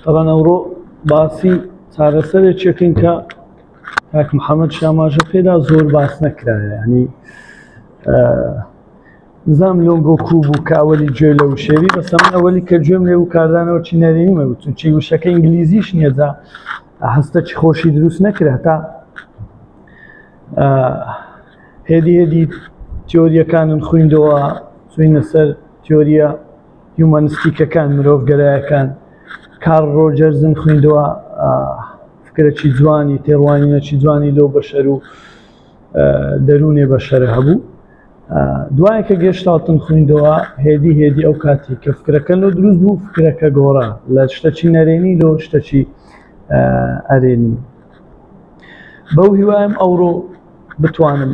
تەبعەن ئەوڕۆ باسی چارەسەرێکێکین کە کاک محەممەد شاماژە پێدا زۆر باس نەکرایە ینی نزام لۆنگۆ کوو بوو کە ئەوەلی گوێ لە وشێوی بەسە من ئەوەلی کە گوێم لێ و کاردانەوە چی نەرێنیمە وتون چی وشەکە ئینگلیزیش نییە جا هەستە چی خۆشی دروست نەکرا تا هێدی هێدی تیۆریەکانم خویندەوە چوینە سەر تیۆریە هیومانستیکەکان مرۆڤگەرایەکان کارل ڕۆجەرزن خویندەوە فکرەکی جوانی تێڕوانینەکی جوانی لەو بەشەر و دەروونێ بەشەرە هەبوو دوای کە گێشتاڵتن خویندەوە هێدی هێدی ئەو کاتی کە فکرەکە لۆ دروست بوو فکرەکە گۆڕا لە شتەکی نەرێنی لۆ شتەکی ئەرێنی بەو هیوایم ئەوڕۆ بتوانم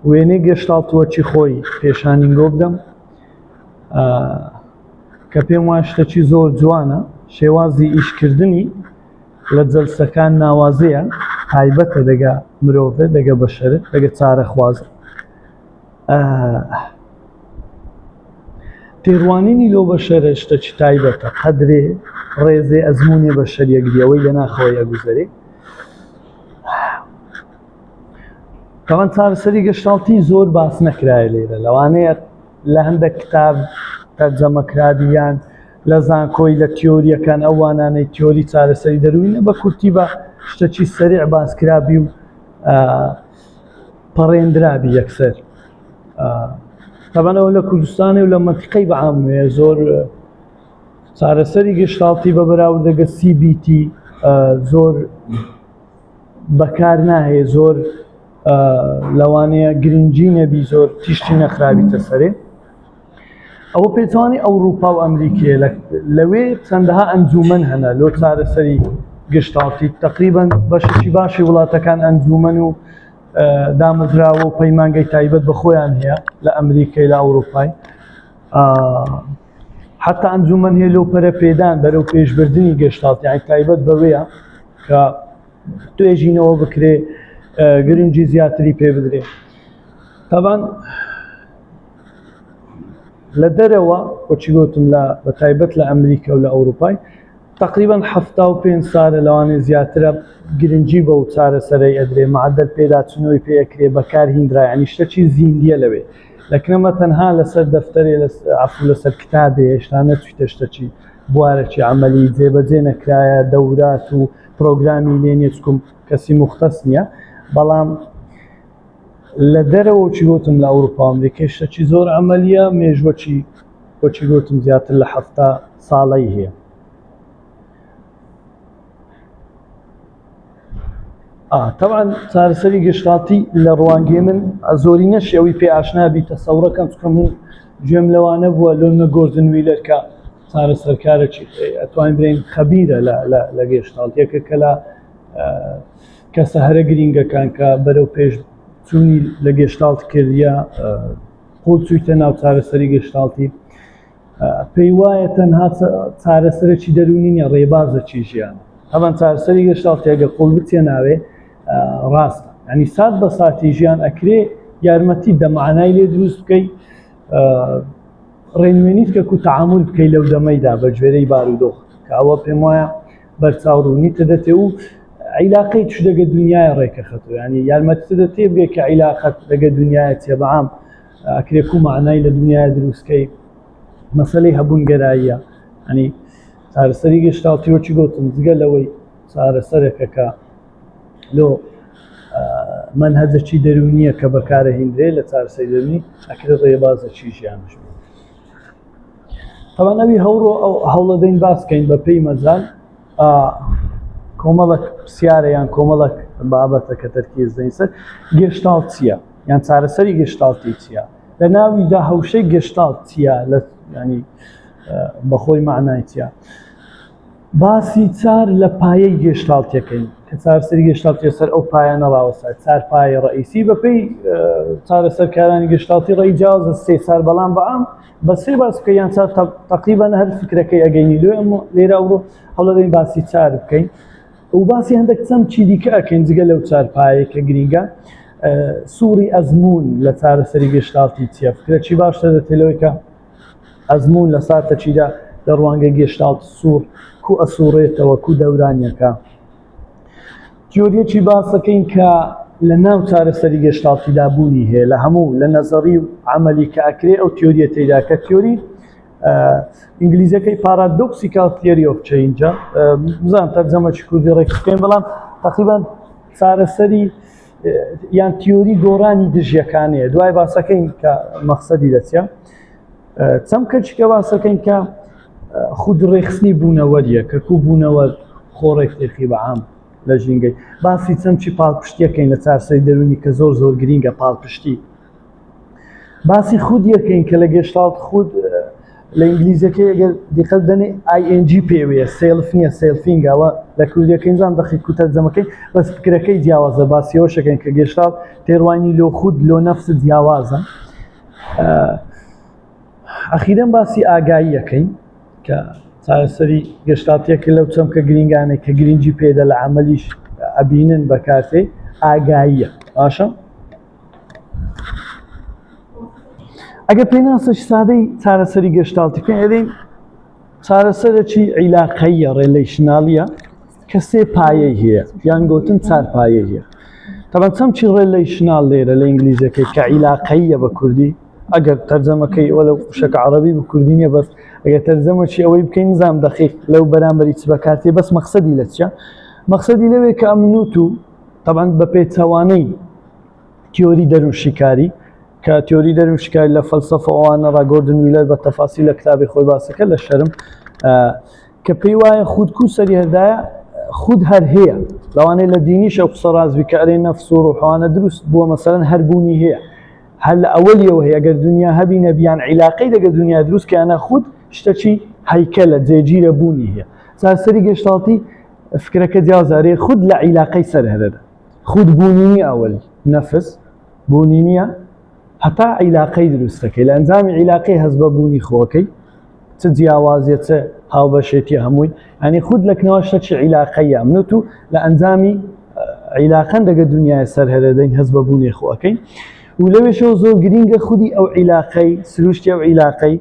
وێنەی گێشتاڵتوەکی خۆی پێشانینگۆ بدەم کە پێم وایە شتەکی زۆر جوانە شێوازی ئیشکردنی لە جەلسەکان ناوازەیە تایبەتە دەگە مرۆڤێ دەگە بەشەرت دەگە چارەخوازە تێڕوانینی لۆ بەشەرە شتەکی تایبەتە قەدرێ ڕێزێ ئەزمونێ بەشەر یەکدیەوەی لە ناخەوەی ئەگوزەرێ تەوان چارەسەری گەشتاڵتی زۆر باس نەکرایە لێرە لەوانەیە لە هەندێک کتاب تەرجەمە کرابی یان لە زانکۆی لە تیۆریەکان ئەو وانانەی تیۆری چارەسەری دەروونە بە کورتی بە شتەکی سەریع باس کرابی و پەڕێندرابی یەکسەر تەبەنەوە لە کوردستانی و لە منتیقەی بەعامێ زۆر چارەسەری گشتاڵتی بە بەراوردەگە CBT زۆر بەکار ناهێ زۆر لەوانەیە گرنگی نەبی زۆر تیشتی نەخرابیتە سەرێ ئەوە پێچوانی ئەوروپا و ئەمریکیە لەوێ چەندەها ئەنجومەن هەنە لۆ چارەسەری گشتاڵتی تقریبا بەشێکی باشی وڵاتەکان ئەنجومەن و دامەزراوە و پەیمانگەی تایبەت بە خۆیان هەیە لە ئەمریکای لە ئەوروپای حتا ئەنجومەن هەیە لەو پەرە پێدان بەرەو پێشبردننی گەشتاڵتی یانی تایبەت بەوەیە کە توێژینەوە بکرێ گرنگی زیاتری پێ بدرێ تاوان لە دەرەوە وەچی گوتم لە بە تایبەت لە ئەمریکا و لە ئەوروپای تقریبا 75 سالە لەوانەیە زیاترە گرنگی بەو چارەسەرەی ئەدرێ معدل پێداچنەوەی پێ ئەکرێ بەکار هیندرا ینی شتەکی زیندیە لەوێ لەکنەمە تەنها لەسەر دەفتەرێ عفو لەسەر کتابێ هێشتا نەچویتە شتەکی بوارەکی عملی جێبەجێ نەکرایە دەورات و پرۆگرامی لێ نیە چکم کەسی مختص نییە بەڵام لە دەرەوە چی گوتم لە ئەوروپا ئەمریکا شتەکی زۆر عملیە مێژوەکی وەچی گوتم زیاتر لە 70 ساڵەی هەیە تەبعەن چارەسەری گشتاتی لە ڕوانگەی من زۆری نەشی ئەوی پێ ئاشنا بی تەسەورەکەم چکە من گوێم لەوانە بووە لۆنە گۆردن ویلەر کە چارەسەرکارێکی ئەتوانین برێن خەبیرە لە گێشتاڵت یەکە کە لە کەسە هەرە گرینگەکان کە بەرەو پێش چوونی لە گێشتاڵت کردە قوڵ چوویتە ناو چارەسەری گێشتاڵتی پێی وایە تەنها چارەسەرێکی دەروونی نیە ڕێبازێکی ژیانە هەمان چارەسەری گەشتاڵتی ئەگەر قوڵ بچێ ناوێ ڕاستە ینی سات بە ساتی ژیان ئەکرێ یارمەتی دەمانای لێ دروست بکەی ڕێنوێنیت کە کو تعامل بکەی لەو دەمەیدا بە گوێرەی بارودۆخ کە ئەوە پێم وایە بەرچاوڕوونی تدەتێ و عیلاقەی چ دەگە دنیای ڕێکەخەتەوە ینی یارمەتی دەتێ بگە کە عیلاقەت دەگە دنیای چێ بەعام ئەکرێ کو معنای لە دنیای دروستکەی مەسەلەی هەبوونگەراییە ئەنی چارەسەری گەشتاڵتی وەکی گوتم جگە لەوەی چارەسەرێکە کە لۆ مەنهەجەکی دەروونیە کە بەکارە هیندرێ لە چارەسەری دەروونی ئەکرێت ڕێبازەکی ژیانش بێت تەوان ئەوی هەوڕۆ ئەو هەوڵەدەین باسکەین بە پێی مەجال کۆمەڵک پرسیارە یان کۆمەڵک بابەتە کە تەرکیز دەین سەر گێشتاڵ چییە یان چارەسەری گێشتاڵتی چییە لە ناویدا هەوشەی گێشتاڵت چییە لە ینی بەخۆی معنای چییە باسی چار لە پایەی گێشتاڵتەکەین کە چارەسەری گێشتاڵتی سەر ئەو پایە نەڕاوەسا چار پایە ڕئیسی بەپێی چارەسەرکارانی گێشتاڵتی ڕێی جیاوازە سێ چار بەڵام بەعام بە سێ باس بکە یان چار تقریبا هەر فکرەکەی ئەگەینی لێ ئەم لێرە ئەوڕۆ هەوڵەدەین باسی چار بکەین و باسی هەندێک چەمکی دیکە ئەکەین جگە لەو چار پایەی کە گرینگە سووری ئەزموون لە چارەسەری گێشتاڵتی چییە فکرەکی باشتر دەتێ لەوەی کە ئەزموون لە ساتەکیدا لە ڕوانگەی گێشتاڵت سوڕ کو ئەسوڕێتەوە کو دەورانیەکە. تیۆریەکی باسەکەین کە لە ناو چارەسەری گێشتاڵتیدا بوونی هەیە لە هەموو لە نەزەڕی و عەمەلی کە ئەکرێ ئەو تیۆریە تێدا کە تیۆری ئینگلیزیەکەی paradoxical theory of change ە بزان تەرجەمەکی کوردی ڕێک بکەین بەڵام تقریبا چارەسەری یان تیۆری گۆڕانی دژیەکانەیە دوای باسەکەین کە مەقسەدی دەچە چەمکەکی کە باسەکەین کە خود ڕێخستنی بوونەوەریە کە کو بوونەوەر خۆڕێک تێخی بەعام لە ژینگەی باسی چەمکی پاڵپشتیەکەین لە چارسەری دەرونی کە زۆر زۆر گرینگە پاڵپشتی باسی خود یەکەین کە لە گێشتاڵت خود لە ئینگلیزیەکەی ئەگەر دیقەت بدەنێ ing پێوەیە self نییە selfing ئەوە لە کوردیەکەی نزان دەقیق و تەرجەمەکەی بەس فکرەکەی جیاوازە باسیەوەشەکەین کە گێشتاڵت تێڕوانی لۆ خود لۆ نەفس جیاوازە ئەخیرەن باسی ئاگاییەکەین کە چارەسەری گێشتاڵتیەکە لەو چەمکە گرینگانەی کە گرنگی پێدە لە عەمەلیش ئەبینن بەکارتێ ئاگاییە باشە ئەگەر پێناسەش سادەی چارەسەری گەشتاڵتی بکەین ئەرێن چارەسەرەکی عیلاقەیە relational یە کە سێ پایەی هەیە یان گوتن چار پایەی هەیە تەبەن چەمکی relational لێرە لە ئینگلیزیەکەی کە عیلاقەیە بە کوردی ئەگەر تەرجەمەکەی وە لە وشەکە عەرەبی بە کوردی نییە بەس ئەگەر تەرجەمەکی ئەوەی بکەین نزام دەقیق لەو بەرامبەری چ بەکارتێ بەس مەقسەدی لە چیە مەقسەدی لەوێ کە ئەم نوت و تەبعەن بە پێچەوانەی تیۆری دەروونشیکاری کە تیۆری دەروونشیکاری لە فەلسەفە ئەوانە ڕا گۆردن ویلەر بە تەفاسی لە کتابی خۆی باسەکە لە شەرم کە پێی وایە خود کو سەری هەردایە خود هەر هەیە لەوانەیە لە دینیش ئەو قسە ڕاست بی کە ئەرێ نەفس و ڕوحوانە دروست بووە مەسەلەن هەر بوونی هەیە هەر لە ئەوەلیەوە هەیە گەر دنیا هەبی نەبیان عیلاقەی دەگە دنیا دروست کەیانە خود شتەکی هەیکەلە جێگیرە بوونی هەیە چارەسەری گێشتاڵتی فکرەکە جیاوازە ئەرێ خود لە عیلاقەی سەر هەرەدە خود بوونی نییە ئەوەل نەفس بوونی نییە هەتا عیلاقەی دروستەکەی لە ئەنجامی عیلاقەی هەست بە بوونی خۆکەی چ جیاوازیە چ هاوبەشێتی هەمووی ئەنی خود لەکنەوە شتەکی عیلاقەیە منوت و لە ئەنجامی عیلاقەن دەگە دنیای سەر هەرەدەین هەست بە بوونی خۆەکەی و لەوێشەوە زۆر گرینگە خودی ئەو عیلاقەی سروشتی ئەو عیلاقەی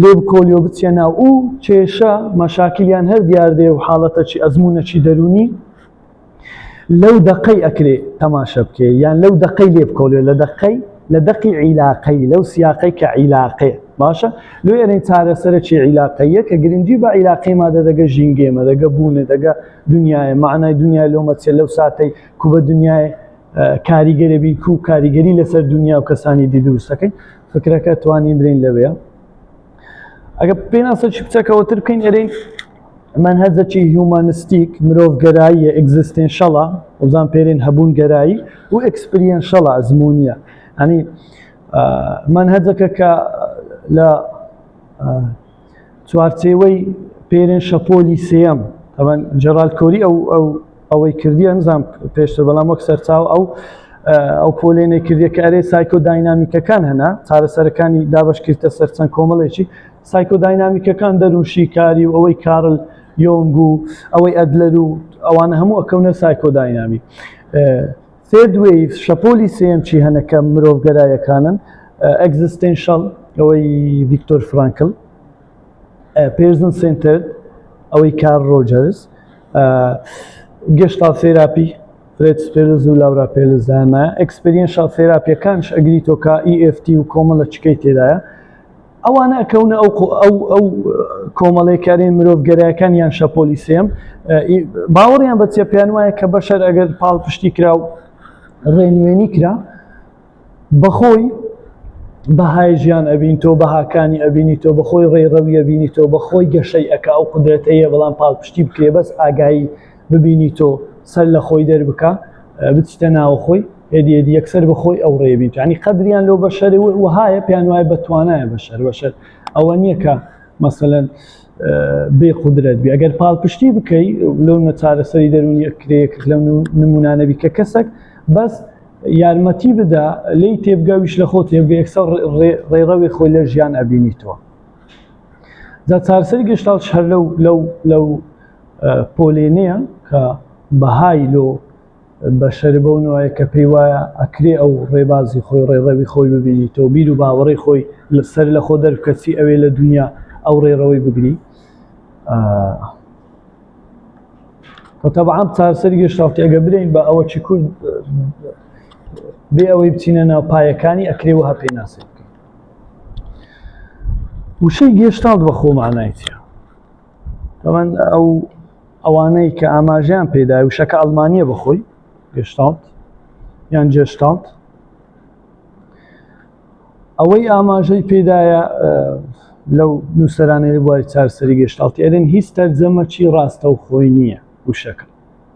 لێ بکۆلی و بچیە ناو و کێشە مەشاکلیان هەر دیاردەیە و حاڵەتەکی ئەزموونەکی دەروونی لەو دەقەی ئەکرێ تەماشە بکێ یان لەو دەقەی لێ بکۆلێ لە دەقەی لە دەقی عیلاقەی لەو سیاقەی کە عیلاقێ باشە لۆ ئەرێن چارەسەرەکی عیلاقەیە کە گرنگی بە عیلاقەی مادە دەگە ژینگێمە دەگە بوونە دەگە دنیاە معنای دنیای لۆمە چێ لەو ساتەی کو بە دنیای کاریگەرە بین کو کاریگەری لەسەر دنیا و کەسانی دی دروستەکەین فکرەکە توانین برین لەوێ ئەگە پێناسەکی بچەکەوە تر بکەین ئەرێن مەنهەجەکی humanistic مرۆڤگەراییە existential ە وزان پێرێن هەبوون گەرایی و experiential ە ئەزمونیە ئەنی مەنهەجەکە کە لە چوارچێوەی پێرێن شەپۆلی سێیەم تەبەن جێرالد کۆری ئەو ئەو ئەوەی کردیە نزام پێشتر بەڵام وەک سەرچاو ئەو ئەو پۆلێنەی کردیە کە ئەرێ psychodynamic ەکان هەنا چارەسەرەکانی دابەش کردە سەر چەند کۆمەڵێکی psychodynamic ەکان دەروونشیکاری و ئەوەی کارل یۆنگ و ئەوەی ئەدلەر و ئەوانە هەموو ئەکەونە psychodynamic third wave شەپۆلی سێیەم چی هەنە کە مرۆڤگەرایەکانن existential ئەوەی ڤیکتۆر فرانکل person center ئەوەی کار ڕۆجەرز gestalt therapy فرێتز پێرلز و لاورا پێرلز دایانایە experiential therapy یەکانش ئەگریتۆ کە EFT و کۆمەڵە چکەی تێدایە ئەوانە ئەکەونە ئەو ئەو ئەو کۆمەڵەی کارین مرۆڤگەرایەکان یان شەپۆلی سێم باوەڕیان بە چیە پێیان وایە کە بەشەر ئەگەر پاڵپشتی کرا و ڕێنوێنی کرا بەخۆی بەهای ژیان ئەبین تۆ بەهاکانی ئەبینی تۆ بەخۆی ڕێڕەوی ئەبینی تۆ بەخۆی گەشەی ئەکا ئەو قدرەتەیە بەڵام پاڵپشتی بکرێ بەس ئاگایی ببینی تۆ سەر لە خۆی دەربکە بچیتە ناوە خۆی هێدی هێدی یەکسەر بە خۆی ئەو ڕێ بین ینی قەدریان لۆ بەشەر وهایە پێیان وایە بە توانایە بەشەر بەشەر ئەوە نییە کە مەسەلەن بێ قودرەت بی ئەگەر پاڵپشتی بکەی لەو چارەسەری دەروونی ئەکرێ لەو نمونانەبی کە کەسێک بەس یارمەتی بدا لی تێبگا ویش لە خۆ تێبگە یەکسەر ڕێڕەوی خۆی لە ژیان ئەبینیتەوە جا چارەسەری گشتاڵ هەر لەو لەو لەو پۆلێنەیە کە بەهای لۆ بەشەر بەو نوعەیە کە پێی وایە ئەکرێ ئەو ڕێبازی خۆی ڕێڕەوی خۆی ببینیتەوە بیر و باوەڕی خۆی لەسەر لە خۆ دەربکە چی ئەوێ لە دنیا ئەو ڕێڕەوەی بگری. تەبعا چارەسەری گێشتاڵتی ئەگە برێین بە ئەوە چی کورد بێ ئەوەی بچینە ناو پایەکانی ئەکرێ وەها پێناسەی بکەین. وشەی گێشتاڵت بە خۆ مانای چییە؟ تەبعەن ئەو ئەوانەی کە ئاماژەیان پێدا وشەکە ئەڵمانییە بەخۆی گێشتاڵت یان جێشتاڵت ئەوەی ئاماژەی پێدایە لەو نووسەرانەی بواری چارەسەری گێشتاڵتی ئەرێن هیچ تەرجەمەکی ڕاستەوخۆی نییە وشەکە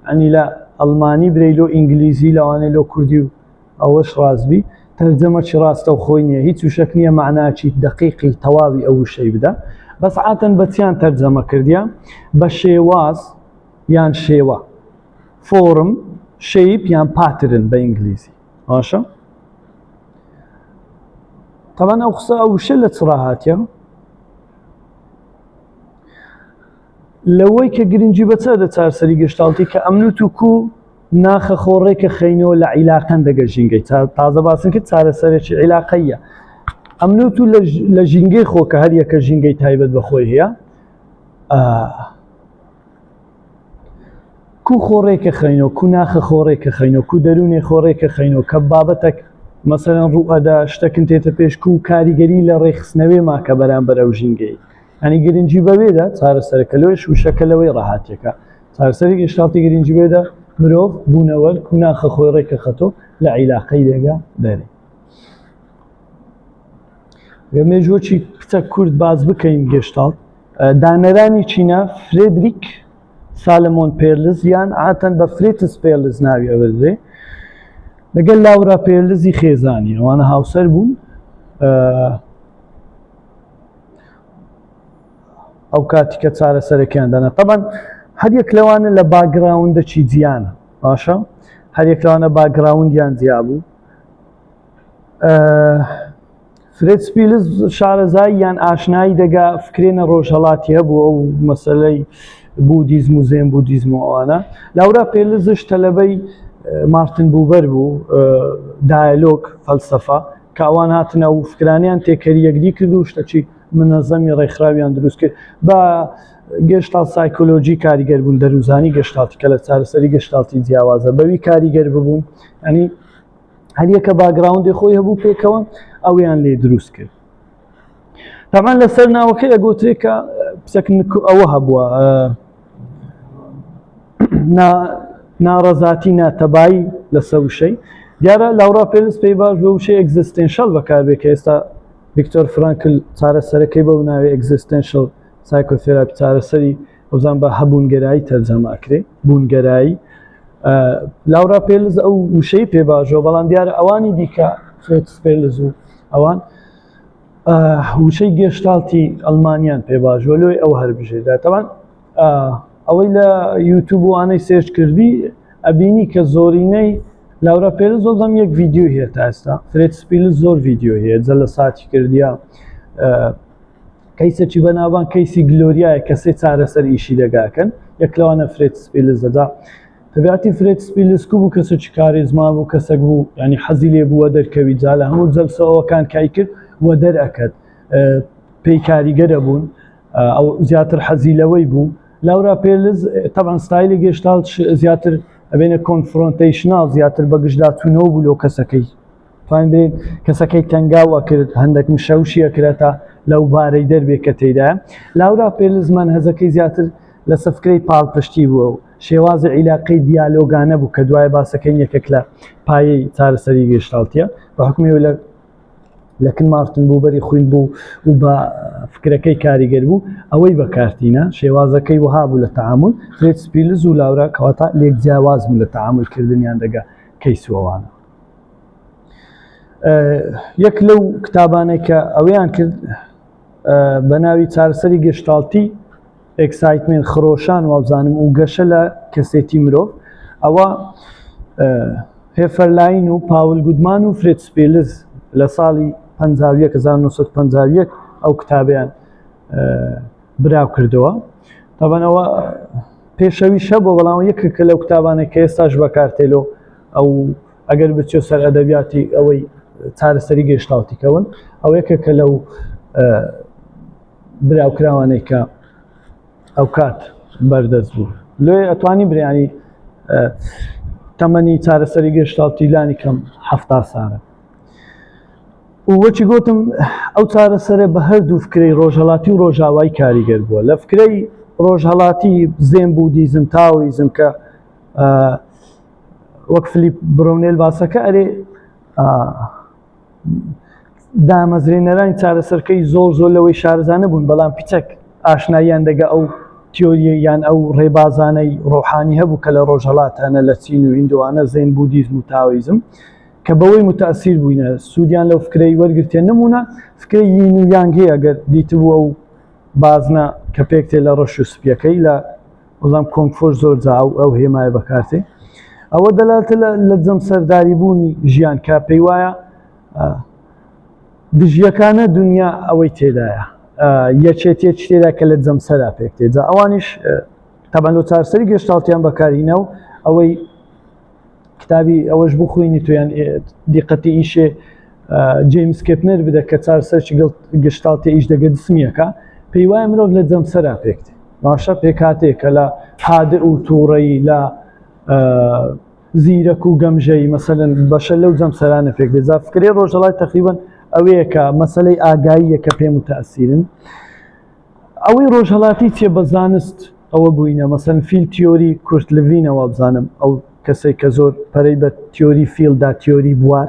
ئەنی لە ئەڵمانی برەی لۆ ئینگلیزی لەوانەیە لۆ کوردی و ئەوەش ڕاستبی تەرجەمەکی ڕاستەوخۆی نییە هیچ وشەک نییە معناکی دقیقی تەواوی ئەو وشەی بدا بەس عاتەن بەچیان تەرجەمە کردیە بە شێواز یان شێوە form shape یان pattern بە ئینگلیزی باشە تەبان ئەو قسە ئەو وشە لە چڕا هاتیە لەوەی کە گرنگی بەچە دە چارسەری گشتاڵتی کە ئەمن و توکو ناخە خۆڕێکە خەینەوە لە عیلاقەن دەگە ژینگەی تازە باسن کرد چارەسەرێکی عیلاقەیە ئەمن و تو لە ژینگەی خۆ کە هەر یەکە ژینگەی تایبەت بە خۆی هەیە کو خۆ ڕێکە خەینۆ کو ناخە خۆ ڕێکە خەینۆ کو دەروونێ خۆ ڕێکە خەینۆ کە بابەتەک مەسەلەن ڕوو ئەدا شتەکن تێتە پێش کو کاریگەری لە ڕێکخستنەوەی ماکە بەرامبەر ئەو ژینگەی ئەنی گرنگی بەوێدا چارەسەرەکە لۆیش وشەکە لەوەی ڕاهاتیەکە چارەسەری گێشتاڵتی گرنگی بێدا مرۆڤ بوونەوەر کو ناخە خۆی ڕێکە خەتۆ لە عیلاقەی دەگا دەرێ گە مێژوەکی کچە کورد باز بکەین گێشتاڵت دانەرانی چینە فرێدریک سالمۆن پێرلز یان عاتەن بە فرێتس پێرلز ناوی ئەبردرێ لەگەل لاورا پێرلزی خێزانی ئەوانە هاوسەر بوون ئەو کاتی کە چارەسەرەکەیان دانا تەبەن هەر یەک لەوانە لە background ەکی جیانە باشە هەر یەک لەوانە background یان جیا بوو فرێتس پیلز شارەزایی یان ئاشنایی دەگا فکرێنە ڕۆژهەڵاتی هەبوو ئەو مەسەلەی بودیزم و زێن بودیزم و ئەوانە. لاورا پێلزش تەلەبەی مارتن بوبەر بوو دایەلۆگ فەلسەفە کە ئەوان هاتنە و فکرانیان تێکەری یەکدی کرد و شتەکی منەزەمی ڕێکخراویان دروست کرد بە گێشتاڵ سایکۆلۆژی کاریگەر بوون دەروزانی گێشتاڵتی کە لە چارەسەری گێشتاڵتی جیاوازە بەوی کاریگەر ببوون ئەنی هەریەکە background ی خۆی هەبوو پێکەوە ئەویان لێ دروست کرد تامان لەسەر ناوەکەی ئەگوترێ کە پسەک ئەوە هەبووە ناڕەزاتی ناتەبایی لەسەر وشەی دیارە لاورا پێلس پێی باش بە وشەی existential بەکاربێ کە ئێستا ڤیکتۆر فرانکل چارەسەرەکەی بەو ناوی existential psychotherapy چارەسەری ئەوزان بە هەبوونگەرایی تەرجەمە ئەکرێ بوونگەرایی لاورا پێلز ئەو وشەی پێ باژەوە بەڵام دیارە ئەوانی دیکە فرێتس پێلز و ئەوان وشەی گێشتاڵتی ئەڵمانیان پێ باژوە لۆی ئەو هەربژێدا تەوان ئەوەی لە یوتوب وانەی search کردی ئەبینی کە زۆرینەی لاورا پێلز زۆر یەک ڤیدیۆ هەیە تا ئێستا فرێتس پیلز زۆر ڤیدیۆ هەیە جەلەساتی کردیا کەیسەکی بەناوبانگ کەیسی گلۆریایە کە سێ چارەسەر ئیشی دەگاکەن یەک لەوانە فرێتس پیلز دەدا تەبیعەتی فرێتس پیلز کو بوو کەسێکی کاریزما بوو کەسێک بوو ینی حەزی لێ بووە دەرکەوی جا لە هەموو جەلسەوەکان کای کرد و دەرئەکەت پێی کاریگەرە بوون ئەو زیاتر حەزی لەوەی بوو لاورا پێلز تەبعەن ستایلی گێشتاڵ زیاتر ئەبێنە confrontational زیاتر بەگژداچوونەوە بوو لۆ کەسەکەی توانین بڵێین کەسەکەی تەنگاو ئەکرد هەندێک مشەوشی ئەکرێت تا لەو بارەی دەربێ کە تێیدایە لاورا پێلز مەنهەجەکەی زیاتر لە سفکرەی پاڵپشتی بووە و شێوازی عیلاقەی دیالۆگانە بوو کە دوای باسەکەی یەکێک لە پایەی چارەسەری گێشتاڵتیە بە حکومی لە لەکن مارتن بوبەری خوین بوو و بە فکرەکەی کاریگەر بوو ئەوەی بەکارتینە شێوازەکەی وەها بوو لە تەعامول فرێتس پیلز و لاورا کەواتە لێک جیاواز بوو لە تەعامول کردنیان دەگا کەیس و ئەوانە یەک لەو کتابانەی کە ئەویان کرد بە ناوی چارەسەری گێشتاڵتی excitement خرۆشان وابزانم و گەشە لە کەسێتی مرۆڤ ئەوە هێفەرلاین و پاول گودمان و فرێتس پیلز لە ساڵی 1951 ئەو کتابیان براو کردەوە تەبەنەوە پێشەویش هەبوو بەڵام یەکێکە لەو کتابانەی کە ئێستاش بەکارتێلۆ ئەو ئەگەر بچێ سەر ئەدەبیاتی ئەوەی چارەسەری گێشتاڵتی کەون ئەو یەکێکە لەو براوکراوانەی کە ئەوکات بەردەست بوو. لێ ئەتوانی بریانی تەمەنی چارەسەری گێشتاڵتی لانی کەم 70 سارە. و وەکی گوتم ئەو چارەسەرە بە هەردوو فکرەی ڕۆژهەڵاتی و ڕۆژاوای کاریگەر بووە. لە فکرەی ڕۆژهەڵاتی زێن بودیزم، تاویزم کە وەک فلیپ برۆنێل باسەکە ئەرێ دامەزرێنەرانی چارەسەرکەی زۆر زۆر لەوەی شارەزا نەبوون، بەڵام پیچەک ئاشناییان دەگە ئەو تیۆریە یان ئەو ڕێبازانەی ڕۆحانی هەبوو کە لە ڕۆژهەڵات هەنە لە چین و هیندوانە زێن بودیزم و تاویزم کە بەوەی متەسیر بووینە سوودیان لەو فکرەی وەرگرتێ. نمونە فکرەی یین و یانگ هەیە ئەگەر دیتبوو ئەو بازنە کە پێکتێ لە ڕەش و سپیەکەی لە بەڵام کۆنگفۆش زۆر جا ئەو هێمایە بەکارتێ ئەوە دەلالتە لە جەمسەرداری بوونی ژیان کە پێی وایە دژیەکانە دنیا ئەوەی تێدایە یەکێتیە چ تێدا کە لە جەمسەرا پێک تێ جا ئەوانیش تەبەن لۆ چارەسەری گێشتاڵتیان بەکارهینا و ئەوەی کتابی ئەوەش بخوێنی تویان دیقەتی ئیشێ جەیمس کێپنەر بدە کە چارەسەرچی گشتاڵتی ئیش دەگە جسمیەکە پێی وایە مرۆڤ لە جەمسەرا پێکتێ باشە پێکاتێک کە لە هادئ و تووڕەیی لە زیرەک و گەمژەی مەسەلەن بەشە لەو جەمسەرانە پێک دێت جا فکرەی ڕۆژهەڵات تقریبا ئەوەیە کە مەسەلەی ئاگاییە کە پێ متەسیرن ئەوەی ڕۆژهەڵاتی چیە بە زانست ئەوە بووینە مەسەن field theory کورت لڤینەوە بزانم ئەو کەسێک کە زۆر پەرەی بە تیۆری field دا تیۆری بوار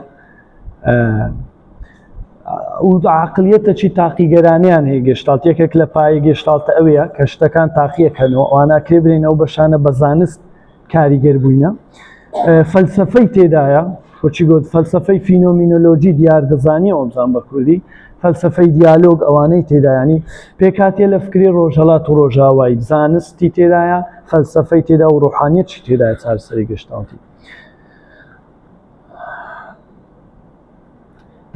و عقلیەتەکی تاقیگەرانیان هەیە گێشتاڵت یەکێک لە پایە گێشتاڵتە ئەوەیە کە شتەکان تاقیەکەنەوە ئەوانە کرێ برێن ئەو بەشانە بە زانست کاریگەر بووینە فەلسفەی تێدایە وەچی گوت فەلسفەی فینۆمینۆلۆژی دیار دەزانیەوە بزان بە کوردی فەلسفەی دیالۆگ ئەوانەی تێدایانی پێکاتێ لە فکری ڕۆژهەڵات و ڕۆژاوای زانستی تێدایە فەلسفەی تێدا و ڕۆحانیەتی تێدایە چارەسەری گشتاڵتی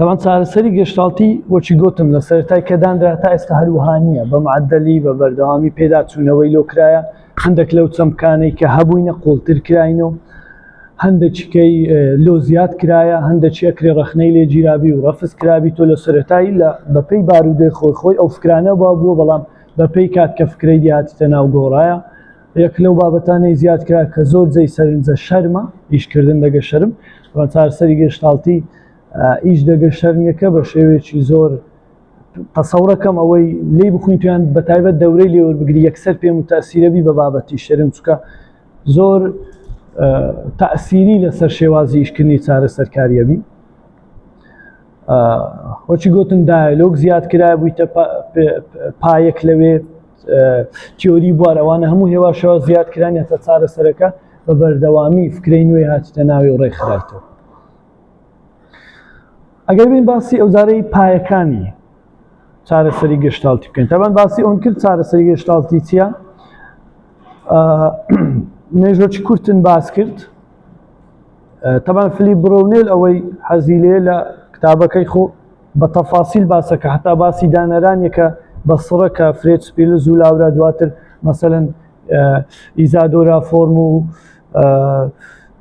تەبعەن چارەسەری گێشتاڵتی وەکی گوتم لە سەرەتای کە دانرا تا ئێستا هەروەها نییە بە معدەلی بە بەردەوامی پێداچوونەوەی لۆ کرایە هەندێک لەو چەمکانەی کە هەبووینە قوڵتر کراین و هەندێکیکەی لۆ زیاد کرایە هەندێکی ئەکرێ ڕەخنەی لێ گیرابی و ڕەفز کرابی تۆ لە سەرەتایی لە بەپێی بارودۆی خۆی خۆی ئەو فکرانە با بووە بەڵام بەپێی کات کە فکرەی دیاتیتە ناو گۆڕایە یەک لەو بابەتانەی زیاد کرا کە زۆر جێی سەرنجە شەرمە، ئیشکردن دەگە شەرم، بەڵام چارەسەری گێشتاڵتی ئیش دەگە شەرمیەکە بە شێوەیەکی زۆر تەسەورەکەم ئەوەی لێی بخوین تویان بە تایبەت دەورەی لێ وەربگری یەکسەر پێم و تەسیرەبی بە بابەتی شەرم چکە زۆر تەسیری لەسەر شێوازی ئیشکردنی چارەسەرکاریەبی. وەچی گوتم دایلۆگ زیاد کرا بوویتە پایەک لەوێ تیۆری بوار ئەوانە هەموو هێواشەوە زیاد کرانەتە چارەسەرەکە بە بەردەوامی فکرەی نوێ هاتیتە ناوی و ڕێکخرایتەوە ئەگەر بین باسی ئەوزارەی پایەکانی چارەسەری گشتاڵتی بکەین تەبەن باسی ئەون کرد چارەسەری گشتاڵتی چییە؟ مێژۆکی کورتن باس کرد تەبان فلیپ برۆنێل ئەوەی حەزی لێ لە کتابەکەی خۆ بە تەفاسیل باسەکە هەتا باسی دانەرانیەکە بە سڕە کە فرێد سپیلز و لاورا دواتر مەسەلەن ئیزادۆرا فۆرم و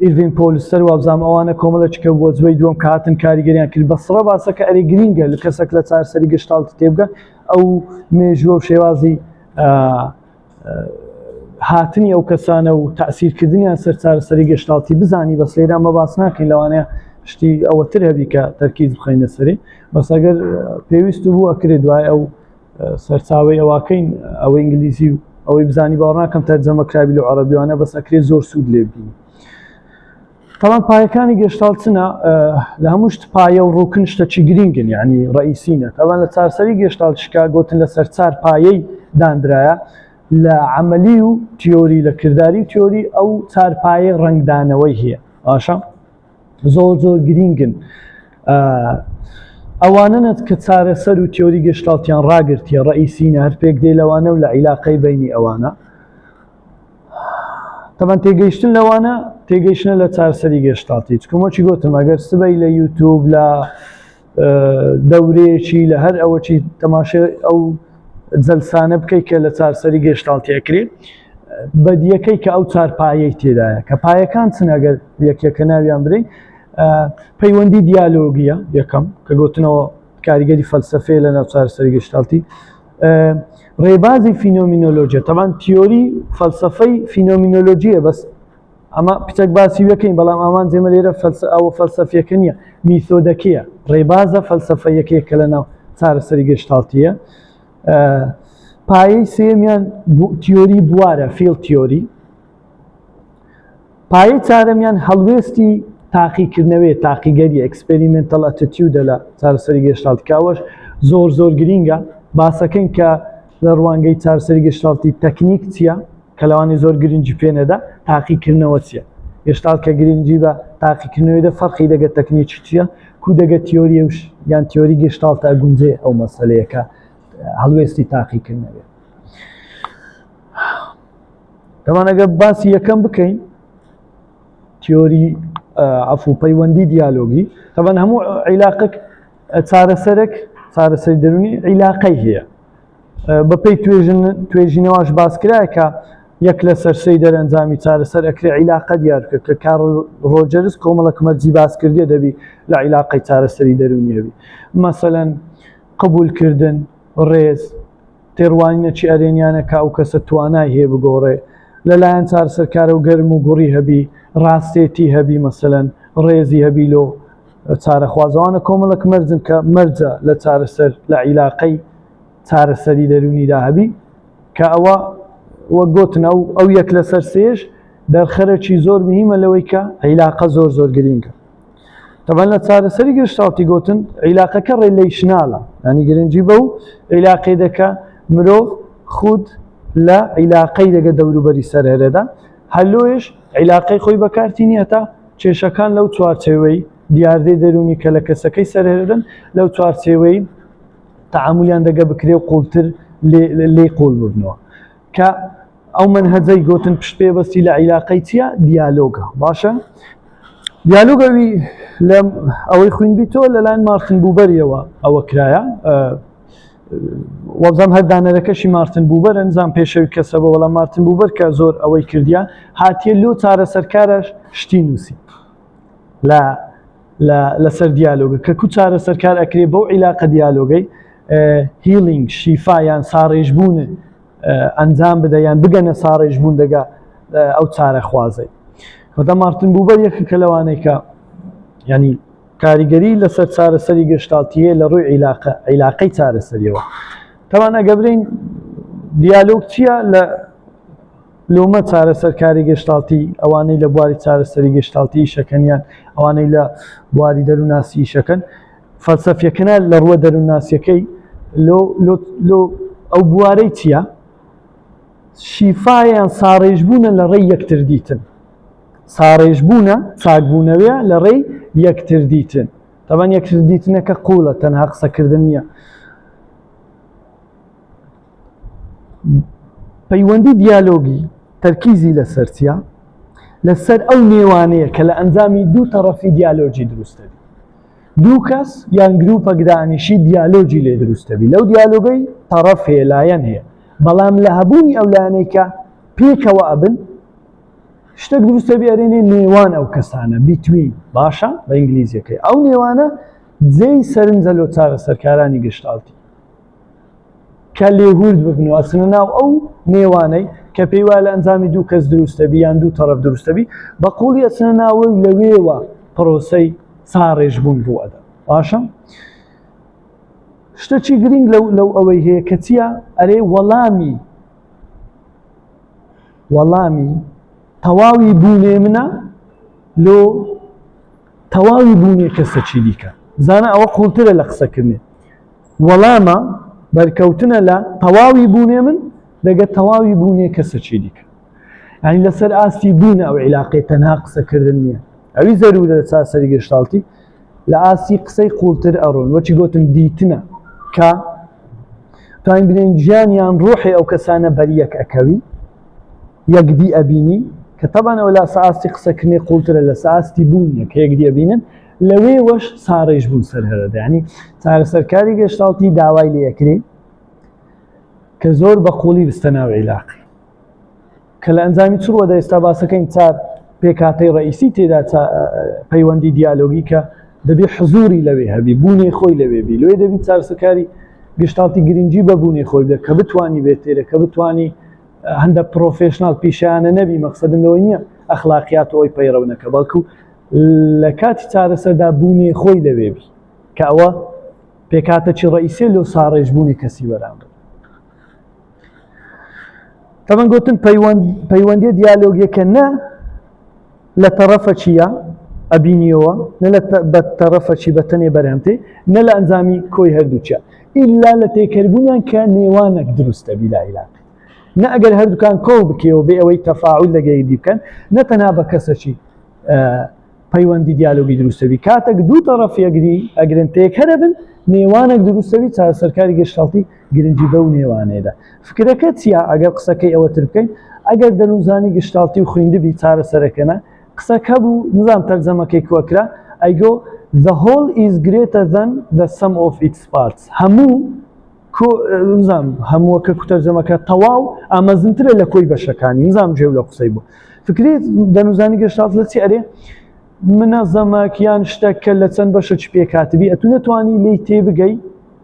ئیرڤین پۆلستەر وابزانام ئەوانە کۆمەڵێک کە وەزوەی دووەم کە هاتن کاریگەریان کرد بە سڕە باسەکە ئەرێ گرینگە لە کەسێک لە چارەسەری گشتاڵت تێبگە ئەو مێژوە و شێوازی هاتنی ئەو کەسانە و تەئسیرکردنیان سەر چارەسەری گێشتاڵتی بزانی بەس لێرە ئەمە باس ناکەین لەوانەیە شتی ئەوەتر هەبی کە تەرکیز بخەینە سەری بەس ئەگەر پێویست بوو ئەکرێ دوای ئەو سەرچاوەی ئەوواکەین ئەوە ئینگلیزی و ئەوەی بزانی باوەڕ ناکەم تەرجەمە کرابی لە عەرەبیانە بەس ئەکرێ زۆر سوود لێ ببینی تەبعەن پایەکانی گێشتاڵ چنە لە هەموو شت پایە و ڕوکن شتەکی گرینگن یعنی ڕئیسینە تەبعەن لە چارسەری گێشتاڵ شکا گوتن لەسەر چار پایەی دانرایە لە عملی و تیۆری لە کرداری و تیۆری ئەو چار پایە ڕەنگدانەوەی هەیە باشە زۆر زۆر گرینگن ئەوانەنەت کە چارەسەر و تیۆری گێشتاڵتیان ڕاگرتیە ڕئیسینە هەر پێک دێ لەوانە و لە عیلاقەی بینی ئەوانە تەبەن تێگەیشتن لەوانە تێگەیشتنە لە چارسەری گێشتاڵتی چکمۆکی گوتم ئەگەر سبەی لە یوتوب لە دەورەیەکی لە هەر ئەوەکی تەماشای ئەو جەلسانە بکەیت کە لە چارسەری گێشتاڵتی ئەکرێ بەدیەکەی کە ئەو چار پایەی تێدایە کە پایەکان چن ئەگەر یەکێکە ناویان برێ پەیوەندی دیالۆگیە یەکەم کە گوتنەوە کاریگەری فەلسفەیە لە ناو چارەسەری گشتاڵتی. ڕێبازی فینۆمینۆلۆژیە تەبان تیۆری فەلسفەی فینۆمینۆلۆژیە بەس ئەمە پچەک باسی وەکەین بەڵام ئامانجێ مە لێرە فەلسە ئەوە فەلسەفیەکە نییە میتۆدەکەیە ڕێبازە فەلسەفەیەکەیە کە لە ناو چارەسەری گەشتاڵتیە پایەی سێمیان تیۆری بوارە field theory پایەی چارەمیان هەڵوێستی تاقیکردنەوەی تاقیگەری experimental attitude ە لە چارەسەری گێشتاڵتی کە ئەوەش زۆر زۆر گرینگە باسەکەین کە لە ڕوانگەی چارەسەری گێشتاڵتی تەکنیک چییە کە لەوانی زۆر گرنگی پێ نەدا تاقیکردنەوە چییە گێشتاڵت کە گرنگی بە تاقیکردنەوەی دە فەرقی دەگە تەکنیکی چییە کو دەگە تیۆری یان تیۆری گێشتاڵتە ئەگونجێ ئەو مەسەلەیە کە هەڵوێستی تاقیکردنەوەی تەمان ئەگەر باسی یەکەم بکەین تیۆری عفو پەیوەندی دیالۆگی تەبەن هەموو عیلاقێک چارەسەرێک چارەسەری دەرونی عیلاقەی هەیە بەپێی توێژن توێژینەوەش باسکرایە کە یەک لە سەرسەی دەرەنجامی چارەسەر ئەکرێ عیلاقە دیار بکە کە کار ڕۆجەرز کۆمەڵک مەرجی باس کردێ دەبی لە عیلاقەی چارەسەری دەرونیەوی مەسەلەن قبولکردن ڕێز تێڕوانینەکی ئەرێنیانە کە ئەو کەسە توانای هەیە بگۆڕێ لەلایەن چارەسەرکارەوە گەرم و گوڕی هەبی ڕاستێتی هەبی مەسەلەن ڕێزی هەبی لۆ چارەخوازەوانە کۆمەڵک مەرجن کە مەرجە لە چارەسەر لە عیلاقەی چارەسەری دەروونیدا هەبی کە ئەوە وەک گۆتن ئەو ئەو یەک لەسەر سێش دەرخەرەکی زۆر مهمە لەوەی کە عیلاقە زۆر زۆر گرینگە تەبەن لە چارەسەری گشتاڵتی گوتن عیلاقەکە relational ە ینی گرنگی بەو عیلاقەی دەکە مرۆڤ خود لە عیلاقەی دەگە دەوروبەری سەرهێرەدا هەلۆیش عیلاقەی خۆی بەکارتینی هەتا کێشەکان لەو چوارچێوەی دیاردەی دەرونی کە لە کەسەکەی سەرهێردن لەو چوارچێوەی تەعامولیان دەگە بکرێ و قوڵتر لێ قوڵ ببنەوە کە ئەو مەنهەجەی گۆتن پشت پێ بەستی لە عیلاقەی چییە دیالۆگە باشە دیالۆگ ئەوی لە ئەوەی خوێندبیتەوە لەلایەن مارتن بوبەریەوە ئەوە کرایە وەبزانم هەر دانەرەکەشی مارتن بوبەرە نزام پێشەوی کەسە بۆ وەڵام مارتن بوبەر کە زۆر ئەوەی کردیا هاتیە لۆ چارەسەرکارەش شتی نووسی لە لەسەر دیالۆگە کە کو چارەسەرکار ئەکرێ بەو عیلاقە دیالۆگەی healing شیفا یان ساڕێژبوون ئەنجام بدە یان بگەنە ساڕێژبوون دەگا ئەو چارەخوازەی خۆدا مارتن بوبەر یەکێکە لەوانەی کە ینی کاریگەری لەسەر چارەسەری گەشتاڵتیە لە ڕووی عیلاقە عیلاقەی چارەسەریەوە تەوان ئەگە برین دیالۆگ چییە لە لۆمە چارەسەرکاری گەشتاڵتی ئەوانەی لە بواری چارەسەری گەشتاڵتی شەکەنیان ئەوانەی لە بواری دەرووناسی شەکەن فەلسەفیەکەنا لە ڕووە دەروونناسیەکەی لۆ لۆ لۆ ئەو بوارەی چییە؟ شیفایان ساڕێژبوونە لە ڕێی یەکتر دیتن ساڕێژبوونە چاکبوونەوەیە لە ڕێی یەکتر دیتن تەبەن یەکتر دیتنەکە قوڵە تەنها قسەکردن نییە پەیوەندی دیالۆگی تەرکیزی لەسەر چییە؟ لەسەر ئەو نێوانەیە کە لە ئەنجامی دوو تەڕەفی دیالۆگی دروستە بی دوو کەس یان گروپەک دانیشی دیالۆگی لێ دروستە بی لەو دیالۆگەی تەڕەف هەیە لایەن هەیە بەڵام لە هەبوونی ئەو لایەنەی کە پێکەوە ئەبن شتێک دروستە بی ئەرێنێ نێوان ئەو کەسانە between باشە بە ئینگلیزیەکەی ئەو نێوانە جێی سەرنجە لۆ چارەسەرکارانی گشتاڵتی کە لێهورد ببن و ئەچنە ناو ئەو نێوانەی کە پێی وایە لە ئەنجامی دوو کەس دروستە بی یان دوو تەڕەف دروستە بی بە قوڵی ئەچنە ناوەی و لەوێوە پرۆسەی ساڕێژبوون ڕوو ئەدەن باشە شتەکی گرنگ لەو لەو ئەوەی هەیە کە چییە ئەرێ وەڵامی وەڵامی تەواوی بوونێ منە لۆ تەواوی بوونێ کەسەکی دیکە زانە ئەوە قوڵترە لە قسەکردنێ وەڵامە بەرکەوتنە لە تەواوی بوونێ من دەگە تەواوی بوونێ کەسەکی دیکە یعنی لەسەر ئاستی بوون ئەو عیلاقەی تەنها قسەکردن نییە ئەوی زەرورە لە چارەسەری گشتاڵتی لە ئاستی قسەی قوڵتر ئەڕۆن وەچی گوتم دیتنە کە توانین بنێن گیانیان ڕۆحی ئەو کەسانە بەریەک ئەکەوی یەکدی ئەبینی کە تەبان ئەوە لە ئاستی قسەکردنی قوڵترە لە ئاستی بوونیە کە یەکدی ئەبینن لەوێوەش ساڕێژ بوون سەر هەرەدە ینی چارەسەرکاری گەشتاڵتی داوای لێ ئەکرێ کە زۆر بە قوڵی بستە ناو عیلاقی کە لە ئەنجامی چ ڕووەدا ئێستا باسەکەین چار پێکهاتەی ڕئیسی تێدا پەیوەندی دیالۆگی کە دەبێ حزوری لەوێ هەبی بوونێ خۆی لەوێ بی لەوێ دەبی چارەسەرکاری. گشتاڵتی گرنگی بە بوونی خۆی بدە کە بتانی بێت تێرە کە بتانی هەندە professional پیشانە نەبی مەقسەدم لەوەی نییە ئەخلاقیات ئەوی پەیڕەو نەکە بەڵکو لە کاتی چارەسەردا بوونی خۆی لەوێ بی کە ئەوە پێکاتەکی ڕئیسیە لۆ ساڕێژبوونی کەسی بەرامبەر. تەبەن گوتن پەیوەندیە دیالۆگیەکە نە لە تەڕەفەکیە ئەبینیەوە نە لە بە تەڕەفەکی بە تەنێ بەرهەمتێ نە لە ئەنجامی کۆی هەردووچە ئیلا لە تێکەربوونیان کە نێوانێک دروستە بیلا ئیلاق نە ئەگەر هەردووکان کۆ بکەوە بێ ئەوەی تەفاعول لەگەیدی بکەن نە تەنها بە کەسەکی پەیوەندی دیالۆگی دروستەبی کاتێک دوو تەڕەف یەکدی ئەگرن تێکەرە بن نێوانێک دروستەبی چارەسەرکاری گشتاڵتی گرنگی بەو نێوانەیەدا فکرەکە چییە ئەگەر قسەکەی ئەوە تر بکەین ئەگەر دەروونزانی گشتاڵتی و خویندبی چارەسەرەکەنە قسەکە بوو نظام تەرجەمەکەی کوەکرا ئەیگۆ the whole is greater than the sum of its parts هەموو کۆ نزام هەمووەکە کوتەرجەمەکە تەواو ئامەزنترە لە کۆی بەشەکانی نزام جێو لە قسەی بوو فکری دەنوزانی گەشتات لە چی ئەرێ منەزەمەک یان شتێک کە لە چەند بەشە چ پێکاتبی ئەتو نەتوانی لی تێبگەی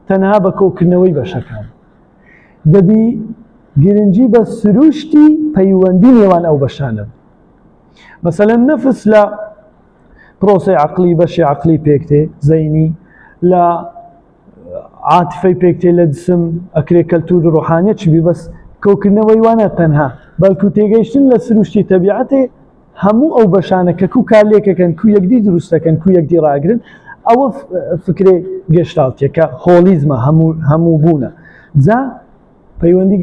تەنها بە کۆکردنەوەی بەشەکان دەبی گرنگی بە سروشتی پەیوەندی نێوان ئەو بەشانە مەسەلەن نەفس لە پرۆسەی عقلی بەشی عقلی پێکتێ زەینی لە عاتفەی پێکتێ لە جسم ئەکرێ کەلتور ڕۆحانیە چ بی بەس کۆکردنەوەی وانە تەنها بەڵکو تێگەیشتن لە سروشتی تەبیعەتێ هەموو ئەو بەشانە کە کو کارلێکەکەن کو یەکدی دروستەکەن کو یەکدی ڕاگرن ئەوە فکرێ گەشتاڵتیەکە holism ە هەموو هەموو بوونە جا پەیوەندی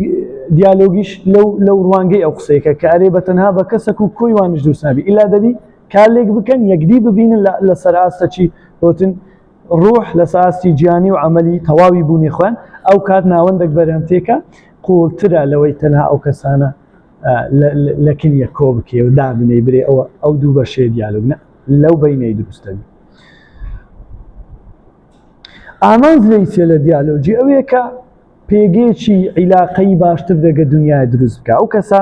دیالۆگیش لەو لەو ڕوانگەی ئەو قسەیەکە کە ئەرێ بە تەنها بە کەسەک و کۆی وانش دروست نابی ئیلا دەبی کارلێک بکەن یەکدی ببینن لەسەر ئاستەکی گوتن ڕوح لەسەر ئاستی گیانی و عەمەلی تەواوی بوونی خۆیان، ئەو کات ناوەندێک بەرهەم تێکە قووڵترە لەوەی تەنها ئەو کەسانە لە کن یەک کۆ بکەی و دابنێی برێ ئەوە ئەو دوو بەشەیە دیالۆگ نە لەو بەینەی دروست دەبی. ئامانج لێی چیە لە دیالۆگی ئەوەیە کە پێگەیەکی عیلاقەی باشتر دەگە دنیای دروست بکە ئەو کەسە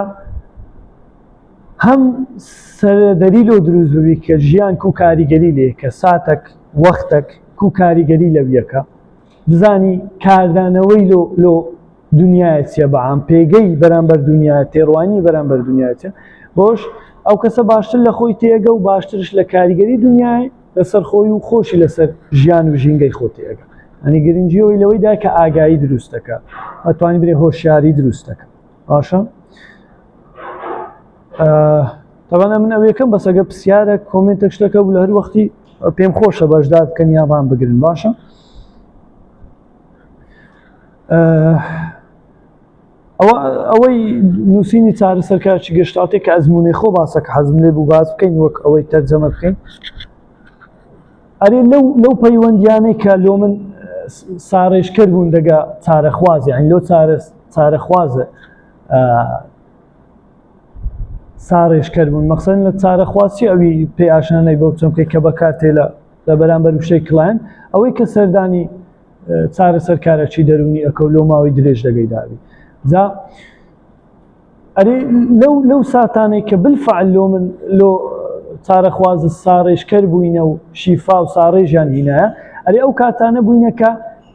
هەم سەرەدەری لۆ دروست ببی کە ژیان کو کاریگەری لێ کە ساتەک وەختەک کو کاریگەری لەویەکە بزانی کاردانەوەی لۆ لۆ دنیاە چیە بەعام پێگەی بەرامبەر دنیا تێڕوانی بەرامبەر دنیا چیە بۆش ئەو کەسە باشتر لە خۆی تێگە و باشترش لە کاریگەری دنیای لەسەر خۆی و خۆشی لەسەر ژیان و ژینگەی خۆ تێگە ئەنی گرنگیەوەی لەوەیدا کە ئاگایی دروستەکە ئەتوانی برێ هۆشیاری دروستەکە باشە تەبەن من ئەوەکەم بەس ئەگە پرسیارە comment ێک شتەکە بوو لە هەر وەختی پێم خۆشە بەشدار بکەن یان ڕام بگرن باشە ئەوە ئەوەی نووسینی چارەسەرکارچی گەشتاتێک کە ئەزمونەی خۆ باسە کە حەزم لێ بوو باس بکەین وەک ئەوەی تەرجەمە بکەین ئەرێ لەو لەو پەیوەندیانەی کە لۆ من ساڕێژکەر بوون دەگە چارەخواز یعنی لۆ چارەخوازە ساڕێژکەر بوون مەخسەن لە چارەخواسی ئەوی پێ ئاشنانەی بەو چەمکەی کە بەکارتێ لە لە بەرامبەر وشەی client ئەوەی کە سەردانی چارەسەرکارەکی دەروونی ئەکەو لۆ ماوەی درێژ دەگەی داوی جا ئەرێ لەو لەو ساتانەی کە بالفعل لۆ من لۆ چارەخواز ساڕێژکەر بووینە و شیفا و ساڕێژیان هینایە ئەرێ ئەو کاتانە بووینە کە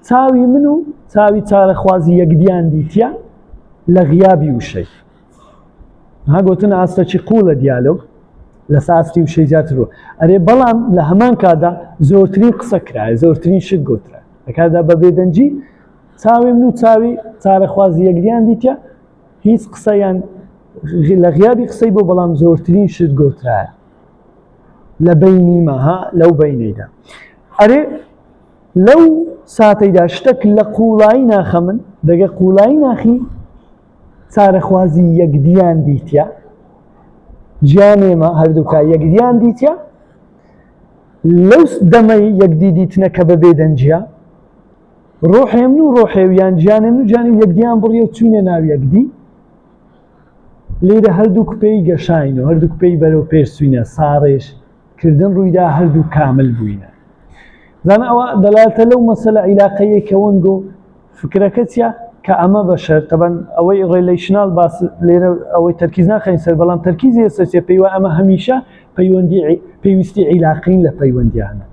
چاوی من و چاوی چارەخوازی یەکدیان دیتە لە غیابی وشەی ها گوتن ئاستەکی قوڵە دیالۆگ لە ئاستی وشەی زیاتر بوو ئەرێ بەڵام لە هەمان کاتدا زۆرترین قسە کرایە زۆرترین شت گوترا لە کاتدا بە بێدەنگی چاوی من و چاوی چارەخوازی یەکدیان دیتە هیچ قسەیان لە غیابی قسەی بۆ بەڵام زۆرترین شت گۆترایە لە بینی مەها لەو بینەیدا ئەرێ لەو ساتەیدا شتێک لە قوڵایی ناخە من دەگە قوڵایی ناخی چارەخوازی یەکدیان دیتە گیانێمە هەردووکا یەکدیان دیتە لەو دەمەی یەکدی دیتنە کە بە بێدەنجیە ڕۆحێ من و ڕۆحێ و یان گیانێ من و گیانی یەکدیان بڕیە و چوینە ناو یەکدی لێرە هەردوو پێی گەشاین و هەردوو پێی بەرەو پێش چوینە ساڕێژ کردن ڕوویدا هەردوو کامل بووینە زانە ئەوە دەلالتە لەو مەسەلە عیلاقەیە کە وەنگۆ فکرەکە چیە کە ئەمە بەشەر تەبەن ئەوەی relational باس لێرە ئەوەی تەرکیز ناخەین سەر بەڵام تەرکیزی لەسەر چیە پێی وایە ئەمە هەمیشە پەیوەندی پێویستی عیلاقین لە پەیوەندیانە.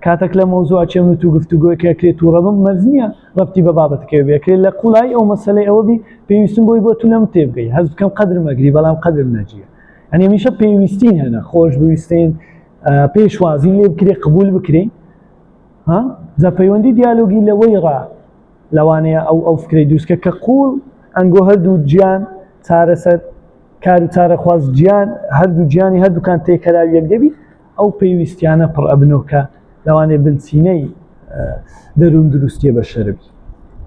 کاتەک لە مەوزوع چێم و تو گفتوگۆیەک ئەکرێ تووڕە بم مەرج نییە ڕەبتی بە بابەتەکەی بێ ئەکرێ لە قوڵایی ئەو مەسەلەی ئەوە بی پێویستم بۆی بۆ تو لەم تێبگەی هەست بکەم قەدرم ئەگری بەڵام قەدرم نەگیرێ یعنی هەمیشە پێویستین هەنە خۆش بویستین پێشوازی لێ بکرێ قبول بکرێ ها جا پەیوەندی دیالۆگی لەوەی ڕا لەوانەیە ئەو ئەو فکرەی دروستکە کە قوڵ ئەنگۆ هەردوو گیان چارەسەر کار و چارەخواز گیان هەردوو گیانی هەردووکان تێکەراوی یەک دەبی ئەو پێویستیانە پڕ ئەبنەوە کە لەوانەیە بنچینەی دەروون دروستیە بە شەربی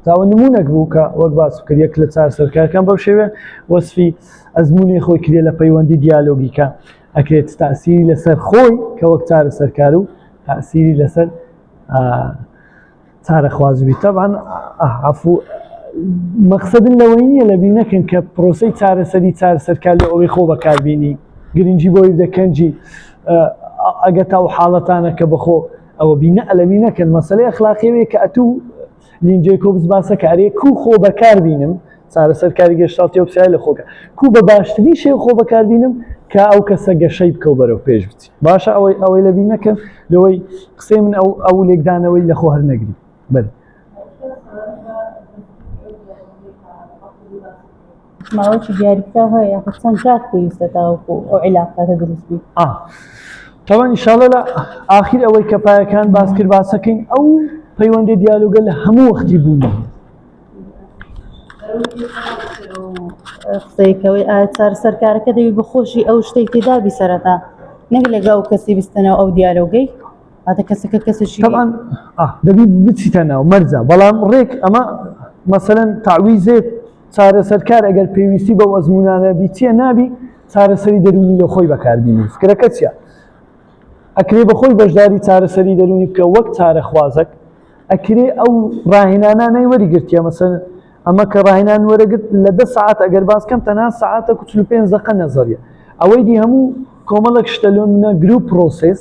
تاوە نمونەک بوو کە وەک باس کرد یەک لە چارەسەرکارەکان بەو شێوێ وەسفی ئەزمموی خۆی کرێ لە پەیوەندی دیالۆگیکە ئەکرێت تاسیری لەسەر خۆی کە وەک چارەسەرکار و تاسیری لەسەر چارەخوازبی تەبعەن عەفو مەقسەدن لەوەی نییە لەبیر نەکەن کە پرۆسەی چارەسەری چارەسەرکار لە ئەوەی خۆ بەکاربینی گرنگی بۆی بدە کەنجی ئەگە تا و حاڵەتانە کە بەخۆ ئەوە بینە ئەلەوی نەکەن مەسەلەی ئەخلاقیەوەی کە ئەتوو لین جەیکۆبس باسە کە ئەرێ کو خۆ بەکاربینم چارەسەرکاری گێشتاڵتی ئەو پرسیارە لە خۆکە کو بە باشترین شێوە خۆ بەکاربینم کە ئەو کەسە گەشەی بکە و بەرەو پێش بچی باشە ئەوەی ئەوەی لەبیر نەکەن لەوەی قسەی من ئەو ئەو لێکدانەوەی لە خۆ هەر نەگری بەلێ. ماوەیەکی دیاریکراو هەیە یاخود چەند جار پێویستە تاوەکو ئەو عیلاقاتە دروست بی؟ ئا تەبعەن ئینشاڵڵا لە ئاخیر ئەوەی کە پایەکان باس کرد باسەکەین ئەو پەیوەندی دیالۆگە لە هەموو وەختی بوونی هەیە. قسەیەکەوەی ئایا چارەسەرکارەکە دەبی بە خۆشی ئەو شتەی تێدابی سەرەتا نەک لەگە ئەو کەسی بستنەوە ئەو دیالۆگەی واتە کەسەکە کەسێکی طبعا دەبی بچیتە ناو مەرجە بەڵام ڕێک ئەمە مەسەلەن تەعویزێک چارەسەرکار ئەگەر پێویستی بەو ئەزموونانە بی چییە نابی چارەسەری دەروونی لە خۆی بەکاربینی فکرەکە چییە ئەکرێ بە خۆی بەشداری چارەسەری دەروونی بکە وەک چارەخوازەک ئەکرێ ئەو ڕاهێنانانەی وەریگرتیە مەسەن ئەمە کە ڕاهێنان وەرەگرت لە دە سەعات ئەگەر باس کەم تەنها سەعاتەک و 45 دەقە نەزەریە ئەوەی دی هەموو کۆمەڵێک شتە لۆ منە group process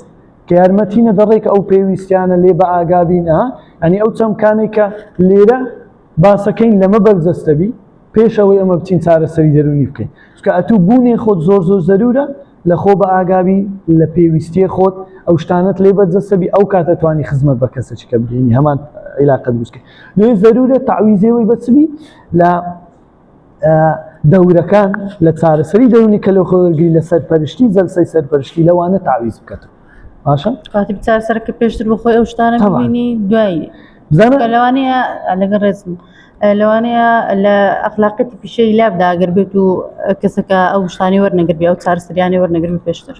کە یارمەتی نەدەڕێ کە ئەو پێویستیانە لێ بە ئاگابین ئە ئەنی ئەو چەمکانەی کە لێرە باسەکەین لەمە بەرجەستە بی پێش ئەوەی ئەمە بچین چارەسەری دەروونی بکەین چونکە ئەتوو بوونێ خۆت زۆر زۆر زەرورە لە خۆ بە ئاگابی لە پێویستیە خۆت ئەو شتانەت لێ بەرجەستە بی ئەو کاتە توانی خزمەت بە کەسێکی کە بگەینی هەمان عیلاقە دروست کەی لێ زەرورە تەعویزێوەی بە چ بی لە دەورەکان لە چارەسەری دەروونی کە لە خۆگری لە سەرپەرشتی جەلسەی سەرپەرشتی لەوانە تەعویز بکەتەوە باشە کاتی چارەسەرەکە پێشتر بۆ خۆی ئەو شتانە ببینی دوایی بزانە لەوانەیە لەگەڵ ڕێزم لەوانەیە لە ئەخلاقیەتی پیشەی لابدا ئەگەر بێت و کەسەکە ئەو شتانی وەرنەگربی ئەو چارەسەریانی وەرنەگربی پێشتر.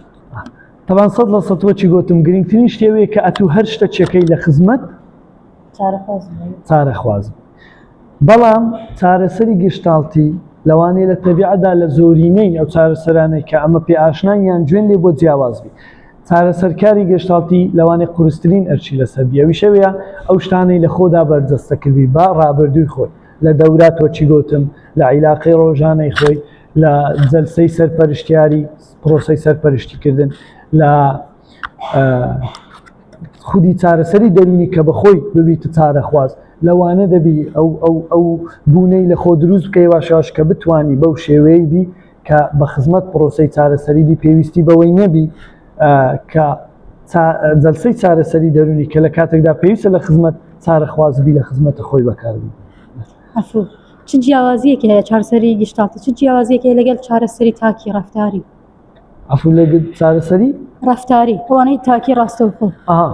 تەبان 100% وەچی گوتم گرنگترین شتێوەیە کە ئەتوو هەر شتە چێکەی لە خزمەت چارەخواز بەڵام چارەسەری گشتاڵتی لەوانەیە لە تەبیعەدا لە زۆرینەی ئەو چارەسەرانەی کە ئەمە پێ ئاشنان یان جوێن لێ بۆ جیاواز بی چارەسەرکاری گێشتاڵتی لەوانەیە قورسترین ئەرکی لەسەر بی ئەویش ئەوەیە ئەو شتانەی لە خۆدا بەرجەستە کردبی با ڕابردووی خۆی لە دەورات وەکی گوتم لە عیلاقەی ڕۆژانەی خۆی لە جەلسەی سەرپەرشتیاری پرۆسەی سەرپەرشتیکردن لە خودی چارەسەری دەروونی کە بەخۆی ببیتە چارەخواز لەوانە دەبی ئەو ئەو ئەو بوونەی لە خۆ دروست بکەی واشاش کە بتانی بەو شێوەیە بی کە بە خزمەت پرۆسەی چارەسەری بی پێویستی بەوەی نەبی کە جەلسەی چارەسەری دەروونی کە لە کاتێکدا پێویستە لە خزمەت چارەخواز بی لە خزمەتە خۆی بەکاربی. عەفو چ جیاوازیەکی هەیە چارەسەری گشتاڵتی چ جیاوازیەکی هەیە لەگەڵ چارەسەری تاکی ڕەفتاری؟ عەفو لەگەڵ چارەسەری ڕەفتاری ئەوانەی تاکی ڕاستەوخۆ. ئەها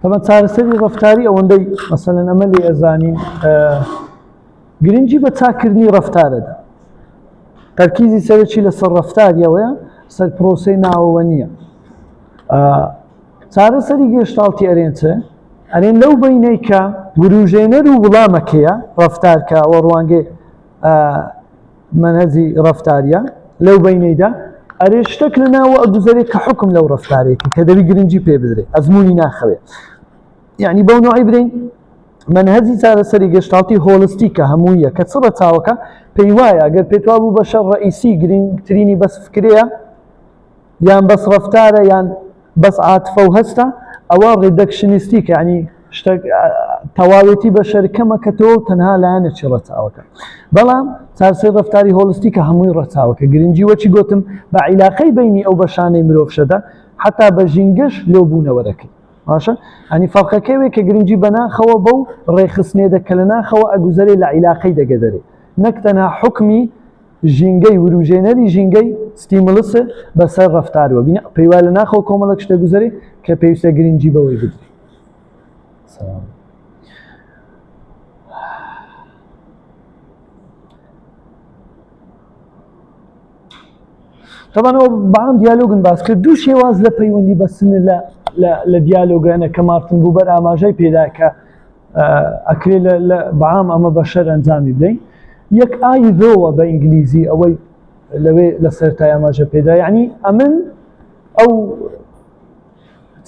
تەبعەن چارەسەری ڕەفتاری ئەوەندەی مەسەلەن ئەمە لێ ئەزانین گرنگی بە چاککردنی ڕەفتارەدا تەرکیزی سەرەکی لەسەر ڕەفتاریەوەیە سەر پرۆسەی ناوەوە نییە چارەسەری گێشتاڵتی ئەرێن چ ئەرێن لەو بینەی کە وروژێنەر و وڵامەکەیە ڕەفتارکە ئەوە ڕوانگەی مەنهەجی ڕەفتاریە لەو بینەیدا ئەرێ شتێک لە ناوە ئەگوزەرێت کە حکم لەو ڕەفتارێکی کە دەبی گرنگی پێ بدرێت ئەزمموی ناخەوێت یعنی بەو نوعی برین مەنهەجی چارەسەری گێشتاڵتی holistic ە هەموویە کە چ ڕەچاوەکە پێی وایە ئەگەر پێت وابوو بەشەر ڕەئیسی گرنگترینی بەس فکرەیە یان بەس ڕەفتارە یان بەس عاتفە و هەستە ئەوە reductionistic ە یعنی شتێک تەواوێتی بەشەر کەمە کە تۆ تەنها لایەنێکی ڕەچاوەکە بەڵام چارەسەری ڕەفتاری holistic ە هەمووی ڕەچاوەکە گرنگی وەچی گوتم بە عیلاقەی بینی ئەو بەشانەی مرۆڤ شەدە حتا بە ژینگەش لۆ بوونەوەرەکەی. باشە ئەنی فەرقەکەی وێ کە گرنگی بە ناخەوە بەو ڕێکخستنێ دە کە لە ناخەوە ئەگوزەرێ لە عیلاقەی دەگەدەرێ نەک تەنها حوکمی ژینگەی وروژێنەری ژینگەی stimulus بەسەر ڕەفتاروە بینە پێی وایە لە ناخەوە کۆمەڵێک شتە گوزەرێ کە پێویستە گرنگی بەوەی بدرێ. سلام. طبعا ئەو بەعام دیالۆگن باس کرد دوو شێواز لە پەیوەندی بەستن لە لە دیالۆگانە کە مارتن بوبەر ئاماژەی پێدا کە ئەکرێ لە بەعام ئەمە بەشەر ئەنجامی بدەین یەک I thou ە بە ئینگلیزی ئەوەی لەوێ لە سەرتای ئاماژە پێدا یعنی ئەمن ئەو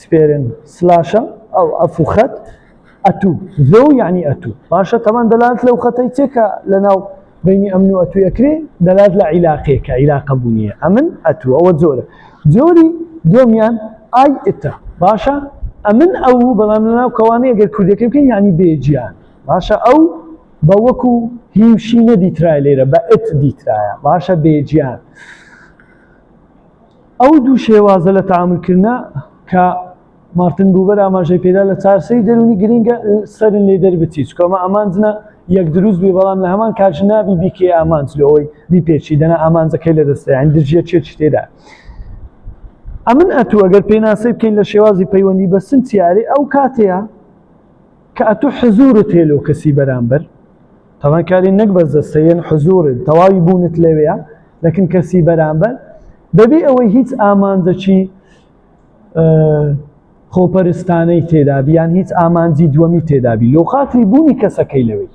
سپێرن slash ە ئەو ئەفو خەت ئەتوو thou یعنی ئەتوو باشە تەمان دەلالت لەو خەتەی چێ کە لەناو بینی ئەمن و ئەتوو ئەکرێ دەلالت لە عیلاقەیەکە عیلاقە بوونیە ئەمن ئەتوو ئەوە جۆرە جۆری دووەمیان I it ە باشە ئەمن ئەو بەڵام لەناو کەوانەیە گەر کوردەکەی بکەین یعنی بێجیان باشە ئەو بە وەکو he و she نەدیترای لێرە بە it دیترایە باشە بێجیان ئەو دوو شێوازە لە تەعامولکردنە کە مارتن بوبەر ئاماژەی پێدا لە چارەسەری دەروونی گرنگە سەرن لێ دەربچی چکە ئەمە ئامانجنە یەک دروست بێ بەڵام لە هەمان کاتژ نابی بیکێ ئامانج لە ئەوەی بیپێچی دەنا ئامانجەکەی لە دەستە یان دژیە چێکی تێدا ئەمن ئەتوو ئەگەر پێناسەی بکەین لە شێوازی پەیوەندی بەستن چیارێ ئەو کاتەیە کە ئەتوو حزورت هەیە لۆ کەسی بەرامبەر تەمان کاری نەک بەس دەستەیەن حزورت تەواوی بوونت لەوەیە لەکن کەسی بەرامبەر بەبێ ئەوەی هیچ ئامانجەکی خۆپەرستانەی تێدابی یان هیچ ئامانجی دووەمی تێدابی لۆ خاتری بوونی کەسەکەی لەوەی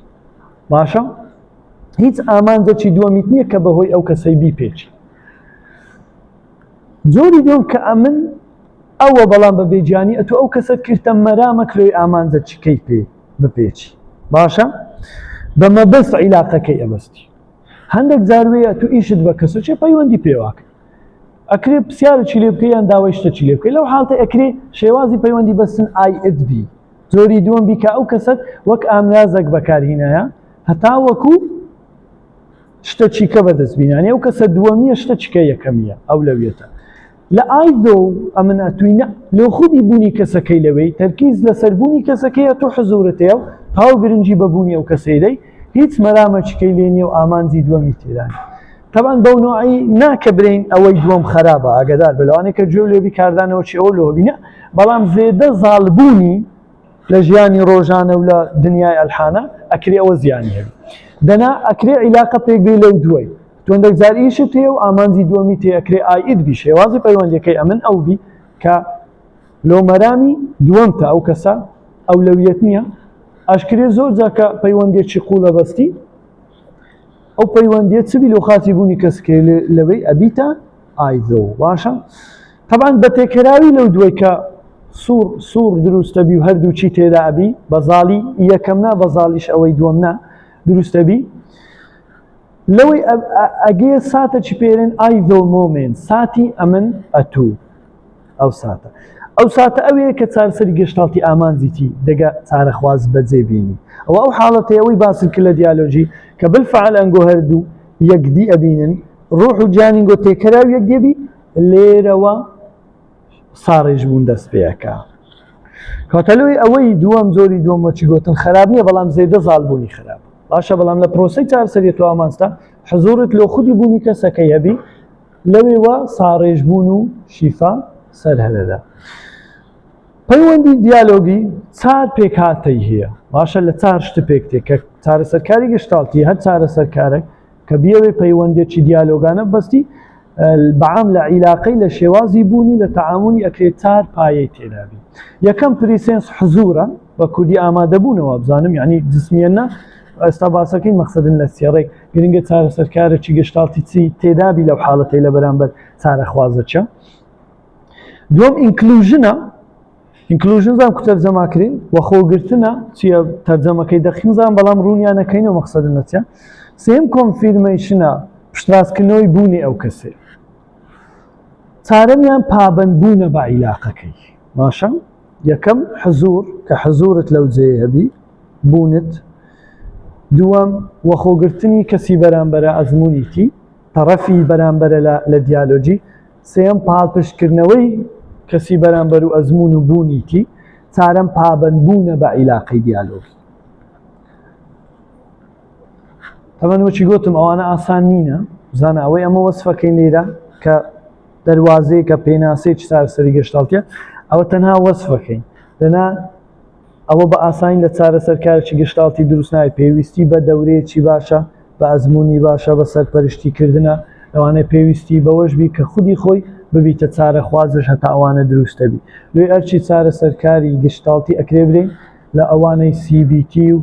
باشە هیچ ئامانجەکی دووەمیت نییە کە بەهۆی ئەو کەسەی بیپێچی جۆری دووەم کە ئەمن ئەوە بەڵام بە بێگیانی ئەتۆ ئەو کەسەت کردتە مەرامەک لۆی ئامانجە چکەی پێ بپێچی باشە بە مەبەست عیلاقەکەی ئەبەستی هەندێک جار وێ ئەتو ئیشت بە کەسە چێ پەیوەندی پێواکە ئەکرێ پرسیارە چی لێ بکەی یان داوای شتە چی لێ بکەی لەو حاڵتە ئەکرێ شێوازی پەیوەندی بەستن I it بی جۆری دووەم بی کە ئەو کەسەت وەک ئامرازێک بەکارهینایە هەتا وەکو شتە چیکە بەدەست بینانی ئەو کەسە دووەمیە شتە چکە یەکەمیە ئەولەویەتە لە I thou ئەمن ئەتووی نە لۆ خودی بوونی کەسەکەی لەوێی تەرکیز لەسەر بوونی کەسەکەیە تۆ حزورت هەیە و تاو گرنگی بە بوونی ئەو کەسەی دەی هیچ مەرامەچکەی لێ نییە و ئامانجی دووەمی تێدا نییە تەبعەن بەو نوعی نا کە برێین ئەوەی دووەم خەرابە ئاگادار بە لەوانەیە کە گوێ لێبی کاردانەوە چی ئەوە لۆ بینە بەڵام زێدە زاڵبوونی لە ژیانی ڕۆژانە و لە دنیای ئەلحانە ئەکرێ ئەوە زیانی هەبی دەنا ئەکرێ عیلاقە پێک بێ لەو دوای تۆ هەندێک جار ئیشت هەیە و ئامانجی دووەمی تێ ئەکرێ I it بی شێوازی پەیوەندیەکەی ئەمن ئەو بی کە لۆ مەرامی دووەم تا ئەو کەسە ئەولەویەت نییە ئاشکرێ زۆر جا کە پەیوەندیەکی قوڵە بەستی ئەو پەیوەندیە چ بی لۆ خاتی بوونی کەسکێ لەوەی ئەبیتە I thou باشە تەبان بە تێکەراوی لەو دوای کە سوور سوور دروستە بی و هەردووچی تێدا ئەبی بەزاڵی یەکەم نا بەزاڵیش ئەوەی دووەم نا دروستە بی لەوەی ئەگێ ساتە چی پێرێن I thou moment ساتی ئەمن ئەتوو ئەو ساتە ئەو ساتە ئەوەیە کە چارەسەری گێشتاڵتی ئامانجیتی دەگە چارەخواز بەجێ بینی ئەوە ئەو حاڵەتەی ئەوەی باسم کرد لە دیالۆجی کە بالفعل ئەنگۆ هەردوو یەکدی ئەبینن ڕۆح و گیانینگۆ تێکەراو یەکدێبی لێرەوە ساڕێژ بوون دەست پێەکە کاتە لۆی ئەوەی دووەم زۆری دووەم وەچی گوتن خراپ نییە بەڵام زێدە زاڵبوونی خراپ باشە بەڵام لە پرۆسەی چارەسەری تۆ ئامانجتە حزورت لۆ خودی بوونی کەسەکەی هەبی لەوێوە ساڕێژ بوون و شیفا سەر هەلەدا. پەیوەندی دیالۆگی چار پێکهاتەی هەیە باشە لە چار شت پێک تێ کە چارەسەرکاری گشتاڵتی هەر چارەسەرکارێک کە بیەوێ پەیوەندێکی دیالۆگانە بەستی بەعام لە عیلاقەی لە شێوازی بوونی لە تەعامولی ئەکرێت چار پایەی تێدابی یەکەم presence حزورە بە کوردی ئامادەبوونەوە بزانم یعنی جسمیە نا ئێستا باسەکەی مەقسەدن لە سێڕێک گرنگە چارەسەرکارێکی گشتاڵتی چی تێدابی لەو حاڵەتەی لە بەرامبەر چارەخوازە چە دووەم inclusion ە inclusion زان کو تەرجەما کرێ و خۆگرتنە چییە تەرجەمەکەی دەخین زان بەڵام ڕوونیانەکەین و مەقسەدن لە چیە سێم confirmation ە پشتڕاستکردنەوەی بوونی ئەو کەسێ چارەمیان پابەندبوونە بە عیلاقەکەی باشە یەکەم حزور کە حزورت لەو جێیە هەبی بوونت دووەم وەخۆگرتنی کەسی بەرامبەرە ئەزموونیتی تەڕەفی بەرامبەرە لە دیالۆجی سێیەم پاڵپشتکردنەوەی کەسی بەرامبەر و ئەزموون و بوونیتی. چارەم پابەندبوونە بە عیلاقەی دیالۆگی. تەبەن وەکی گوتم ئەوانە ئاسان نینە بزانە ئەوەی ئەمە وەسفەکەین لێرە کە دەروازەیە کە پێناسەیەکی چارەسەری گەشتاڵتیە ئەوە تەنها وەسفەکەین دەنا ئەوە بە ئاسانی لە چارەسەرکارێکی گشتاڵتی دروست نابێت، پێویستی بە دەورەیەکی باشە، بە ئەزموونی باشە، بە سەرپەرشتی کردنە، لەوانەیە پێویستی بەوەش بی کە خودی خۆی ببیتە چارەخوازش هەتا ئەوانە دروست دەبی. لۆی ئەرکی چارەسەرکاری گشتاڵتی ئەکرێ برێین لە ئەوانەی CBT و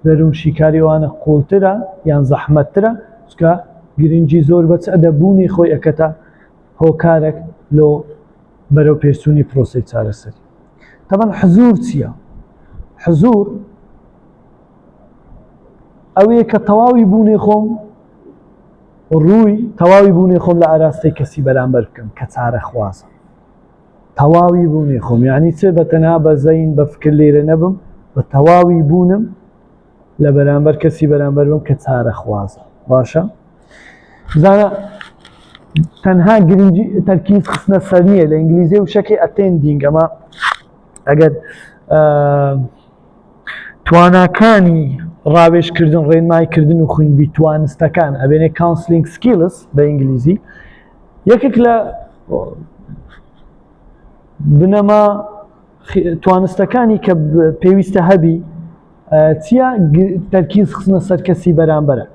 دەروونشیکاری ئەوانە قووڵترە یان زەحمەتترە، چونکە گرنگی زۆر بە چ ئەدە بوونی خۆی ئەکەتە هۆکارەک لۆ بەرەو پێشچوونی پرۆسەی چارەسەری. تەبەن حزور چییە؟ حزور ئەوەیە کە تەواوی بوونێ خۆم ڕووی تەواوی بوونێ خۆم لە ئاراستەی کەسی بەرامبەر بکەم کە چارەخوازە تەواوی بوونی خۆم یعنی چ بە تەنها بە زەین بە فکر لێرە نەبم بە تەواوی بوونم لە بەرامبەر کەسی بەرامبەر بم کە چارەخوازە باشە بزانە تەنها گرنگی تەرکیز خستنە سەر نییە لە ئینگلیزی وشەکەی attending ئەمە ئەگەر تواناکانی ڕاوێژکردن ڕێنمایکردن و خوێنبی توانستەکان ئەبێنێ counseling skills بە ئینگلیزی یەکێک لە بنەما توانستەکانی کە پێویستە هەبی چییە تەرکیز خستنە سەر کەسی بەرامبەرە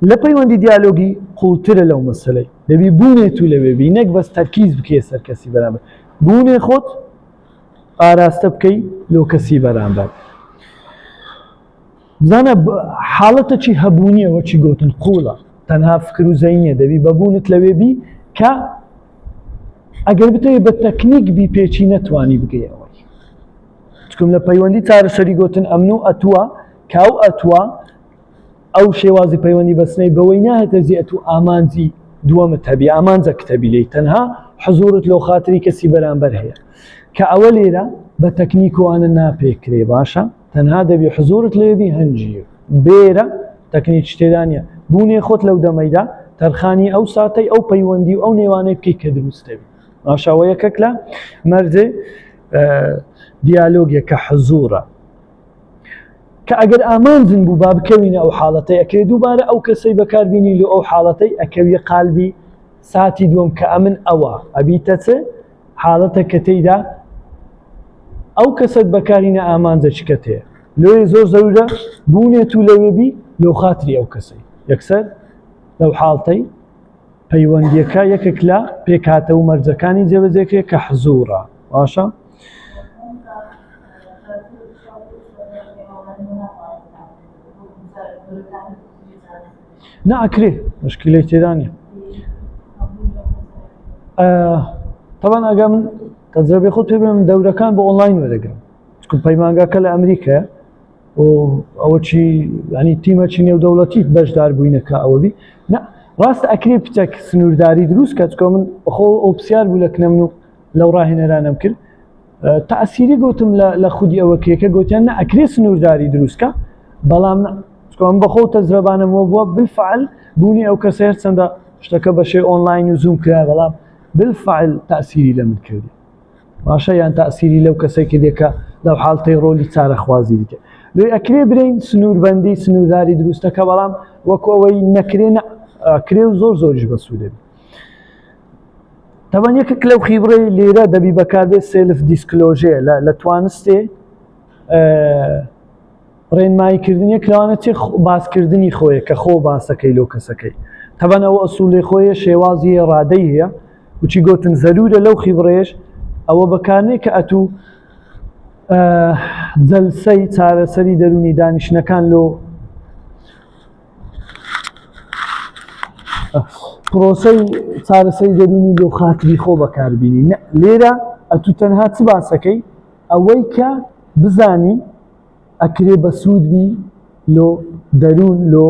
لە پەیوەندی دیالۆگی قوڵترە لەو مەسەلەی دەبی بوونێت و لەوێ بی نەک بەس تەرکیز بکەیە سەر کەسی بەرامبەر بوونێ خۆت ئاراستە بکەی لۆ کەسی بەرامبەر بزانە حاڵەتەکی هەبوونیەوە چی گوتن قوڵە تەنها فکر و زەینیە دەبی بەبوونت لەوێ بی کە ئەگەر بتەوێت بە تەکنیک بی پێچی نەتوانی بگەیەوە چکم لە پەیوەندی چارەسەری گوتن ئەمن و ئەتووە کە ئەو ئەتووە ئەو شێوازی پەیوەندی بەستنەی بەوەی ناهێتە زی ئەتوو ئامانجی دووەمت هەبی ئامانجە کتەبی لێی تەنها حزورت لۆ خاتری کەسی بەرامبەر هەیە کە ئەوە لێرە بە تەکنیکوانە ناپێکرێ باشە تەنها دەبی حزورت لێبی هەنجی بێرە تەکنیک تێدا نییە بوونێ خۆت لەو دەمەیدا تەرخانی ئەو ساتەی ئەو پەیوەندی و ئەو نێوانەی بکەیت کە دروست دەبی باشە ئەوە یەکێک لە مەرجێ دیالۆگێک کە حزورە کە ئەگەر ئامانجن بوو با بکەوینە ئەو حاڵەتەی ئەکرێ دووبارە ئەو کەسەی بەکاربینی لۆ ئەو حاڵەتەی ئەکەویە قالبی ساتی دووەم کە ئەمن ئەوە ئەبیتە چ حاڵەتە کە تێیدا ئەو کەسەت بەکارینە ئامانجە چکەت هەیە لۆیە زۆر زەرورە بوونێت و لەوێ بی لۆ خاتری ئەو کەسەی یەکسەر لەو حاڵتەی پەیوەندیەکە یەکێک لە پێکهاتە و مەرجەکانی جێبەجێکرێ کە حزوڕە باشە ناکرێ مشکلەی تێدا نیە تەبان ئەگە من تەجربەی خۆت پێ بڵێم دەورەکان بۆ ئۆنلاین وەرەگرم چونکە پەیمانگاکە لە ئەمریکایە ئەوە چی ینی تیمەکی نێودەوڵەتی بەشدار بووینەکە ئەوە بی ڕاست ئەکرێ پچەک سنوورداری دروست کە چکۆ من خۆ ئەو پرسیار بوو لە کنە من و لەو ڕاهێنەرانم کرد تاسیری گوتم لە خودی ئەوە کێکە گوتیان نە ئەکرێ سنوورداری دروستکە بەڵام چکۆم بەخۆ تەجرەبانەمەوە بووە بالفعل بوونی ئەو کەسە هەرچەندە شتەکە بەشێ ئۆنلاین و زووم کرا بەڵام بالفعل تاسیری لە من کردی باشە یان تاسیری لەو کەسەی کردێ کە لەو حاڵتەی ڕۆلی چارەخوازی دیکە لێ ئەکرێ برین سنووربندی سنوورداری دروستەکە بەڵام وەکو ئەوەی نەکرێ کرێ و زۆر زۆریش بەسوودەبی تەبەن یەکێک لەو خیبڕەی لێرە دەبی بەکاربێت self disclosure لە توانستێ ڕێنماییکردن یەک لەوانە چێ باسکردنی خۆیە کە خۆ باسەکەی لۆ کەسەکەی تەبەن ئەوە ئەسوولێ خۆیە شێوازی ڕادەی هەیە وچی گوتن زەرورە لەو خیبڕێش ئەوە بەکارنێ کە ئەتوو جەلسەی چارەسەری دەرونی دانیشتنەکان لۆ پرۆسەی چارەسەری دەرونی لۆ خاتری خۆ بەکاربینی لێرە ئەتوو تەنها چ باسەکەی ئەوەی کە بزانی ئەکرێ بەسوود بی لۆ دەروون لۆ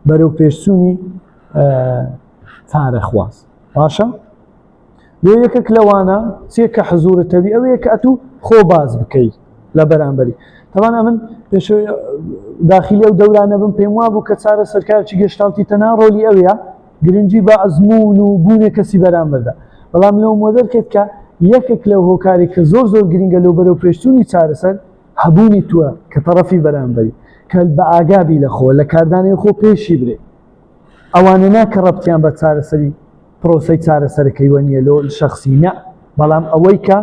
بەرەو پێشچوونی چارەخواز باشە لۆ یەکێک لەوانە چیە کە حزورت هەبی ئەوەیە کە ئەتوو خۆ باز بکەی لە بەرامبەری تەبان ئەمن پێش داخلی ئەو دەورانە بم پێم وا بوو کە چارە سەرکارکی گەشتاڵتی تەنها ڕۆلی ئەوەیە گرنگی بە ئەزموون و بوونێ کەسی بەرامبەردا بەڵام لەو مۆدەر کرد کە یەکێک لەو هۆکاری کە زۆر زۆر گرنگە لۆ بەرەو پێشچوونی چارەسەر هەبوونی تووە کە تەڕەفی بەرامبەری کە بە ئاگابی لە خۆ لە کاردانەوەی خۆ پێشی برێ ئەوانە نا کە ڕەبتیان بە چارەسەری پرۆسەی چارەسەرەکەیوە نییە لۆ شەخسی نا بەڵام ئەوەی کە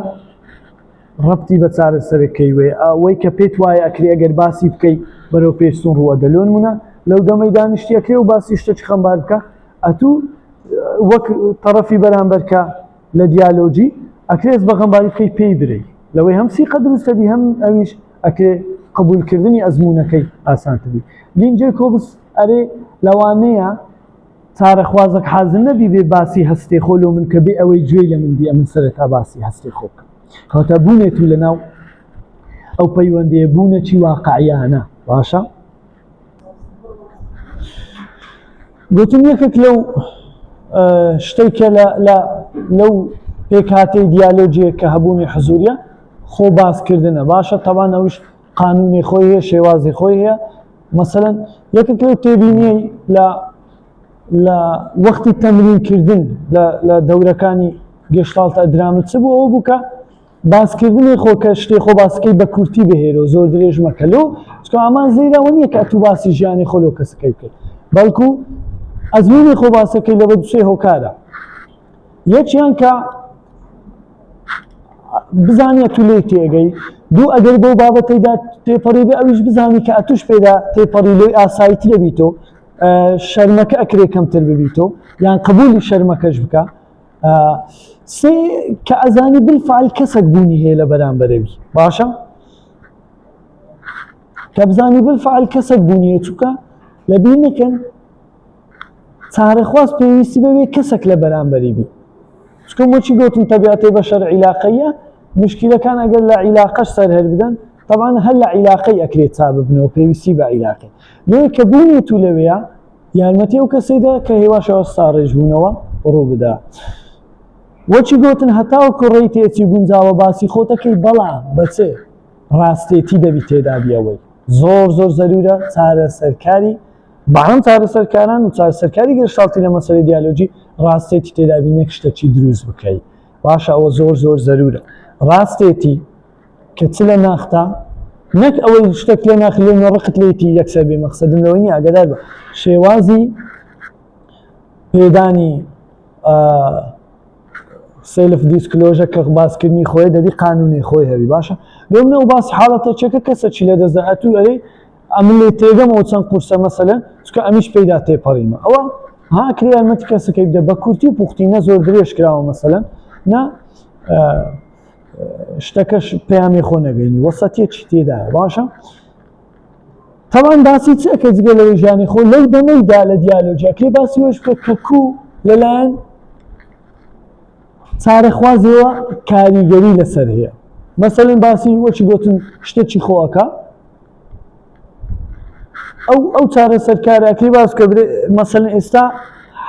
ڕەبتی بە چارەسەرەکەیوەیە ئەوەی کە پێت وایە ئەکرێ ئەگەر باسی بکەی بەرەو پێشچوون ڕووەدە لۆ نمونە لەو دەمەی دانیشتی ئەکرێ و باسی شتێکی خەمبار بکە ئەتوو وەک تەڕەفی بەرامبەر کە لە دیالۆجی ئەکرێت بە غەمباری بکەی پێی برێی لەوەی هەم سیقە دروستە بی هەم ئەویش ئەکرێ قبولکردنی ئەزموونەکەی ئاسانتر بی. لین جێکۆبس ئەرێ لەوانەیە چارەخوازەک حازر نەبی بێ باسی هەستێ خۆ لۆ من کە بێ ئەوەی گوێی لە من بی ئەمن سەرەتا باسی هەستێ خۆ بکەم. کەواتە بوونێت و لەناو ئەو پەیوەندیە بوونەکی واقعیانە باشە؟ گوتم یەکێک لەو شتەی کە لەو پێکهاتەی دیالۆجیە کە هەبوونی حزوریە خۆ باسکردنە باشە تەوان ئەوش قانونی خۆی هەیە شێوازی خۆی هەیە مەسەلەن یەکێک لەو تێبینیەی لە لە وەختی تەمرینکردن لە دەورەکانی گێشتاڵتە درامە چ بوو ئەوە بوو کە باسکردنی خۆ کە شتێ خۆ باسکەی بە کورتی بهێرۆ زۆر درێژ مەکە لۆ چکە ئامان زەیرەوە نییە کە ئەتوو باسی ژیانی خۆ لۆ کەسەکەی بکەیت بەڵکو ئەزمونی خۆ باسەکەی لەبە دوسێ هۆکارە یەکیان کە بزانێت تو لێی تێگەی دوو ئەگەر بەو بابەتەیدا تێپەڕی بێ ئەویش بزانی کە ئەتوش پێدا تێپەڕی لۆی ئاساییتر دەبیتۆ شەرمەکە ئەکرێ کەمتر ببیتۆ یان قبولی شەرمەکەش بکە سێ کە ئەزانی بالفعل کەسێک بوونی هەیە لە بەرامبەرەوی باشە کە بزانی بالفعل کەسێک بوونی هەیە چووکە لەبیر نەکەن چارەخواز پێویستی بەوێ کەسێک لە بەرامبەری بی چکە وەچی گوتم تەبیعەتی بەشەر عیلاقەیە مشکلەکان ئەگەر لە عیلاقەش سەر هەر بدەن طبعا هەر لە عیلاقەی ئەکرێت تا ببنەوە پێویستی بە عیلاقی لێ کە بوونی تو لەوەیە یارمەتی ئەو کەسەی دا کە هێواش هێواش ساڕێژ بوونەوە ڕوو بدا. وەچی گۆتن هەتاوەکو ڕێی تێچی گونجاوە باسی خۆتەکەی بەڵام بە چ ڕاستێتی دەبی تێدا بی ئەوەی زۆر زۆر زەرورە چارەسەرکاری بەعام چارەسەرکاران و چارەسەرکاری گێشتاڵتی لە مەسەلەی دیالۆجی ڕاستێتی تێدا بی نەک شتەکی دروست بکەی باشە ئەوە زۆر زۆر زەرورە ڕاستێتی کە چ لە ناختا نەک ئەوەی شتێک لە ناخ لێ ڕقت لێتی یەکسەر بێ مەقسەدم لەوەی نییە ئاگادار بە شێوازی پێدانی self disclosure کە باسکردنی خۆی دەبی قانونی خۆی هەبی باشە لۆ منەوە باس حاڵەتە چێکە کەسە چی لە دەستدا ئەتوو ئەرێ ئەمن لێ تێگەم ئەو چەند قورسە مەسەلەن چونکە ئەمیش پێیدا تێپەڕیمە ئەوە ها کرێ یارمەتی کەسەکەی بدە بە کورتی و پوختی نە زۆر درێژ کراوە مەسەلەن نە شتەکەش پەیامی خۆ نەگەینی وەسەتیەکی تێدایە باشە تەوان باسی چ ئەکە جگە لەوەی ژیانی خۆ لەو دەمەیدا لە دیالۆجیاکەی باسی وەش بکە کە کو لەلایەن چارەخوازیەوە کاریگەری لەسەر هەیە مەسەلەن باسی وەچی گوتن شتێکی خۆ ئەکا ئەو ئەو چارەسەرکارەکەی باس کە مەسەلەن ئێستا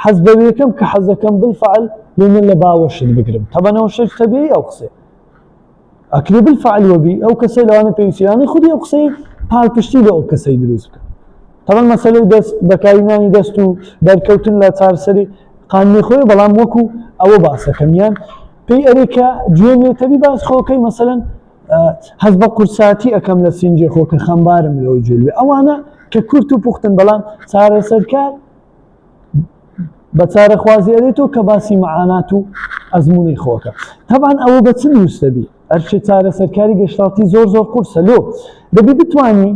حەز بەوێکەم کە حەزەکەم بالفعل لێ من لە باوەشت بگرم تەبەنەوە شت تەبیعی ئەو قسەیە ئەکرێ بالفعل وەبی ئەو کەسەی لەوانە پێویستیانەی خودی ئەو قسەی پاڵپشتی لە ئەو کەسەی دروست بکە تەبەن مەسەلەی دەست بەکارهێنانی دەست و بەرکەوتن لە چارەسەری قانونی خۆی بەڵام وەکو ئەوە باسەکەم یان پێی ئەرێ کە گوێم لێ تەبی باس خۆکەی مەسەلەن هەست بە قورساتی ئەکەم لە سینگی خۆ کە خەمبارم لەوەی جوێ ئەوانە کە کورت و پوختن بەڵام چارەسەرکار بە چارەخوازی ئەرێتەوە کە باسی مەعانات و ئەزمموی خۆکە تەبان ئەوە بە چ دروست دەبی ئەرچێ چارەسەرکاری گەشتاتی زۆر زۆر قورسە لۆ دەبی بتانی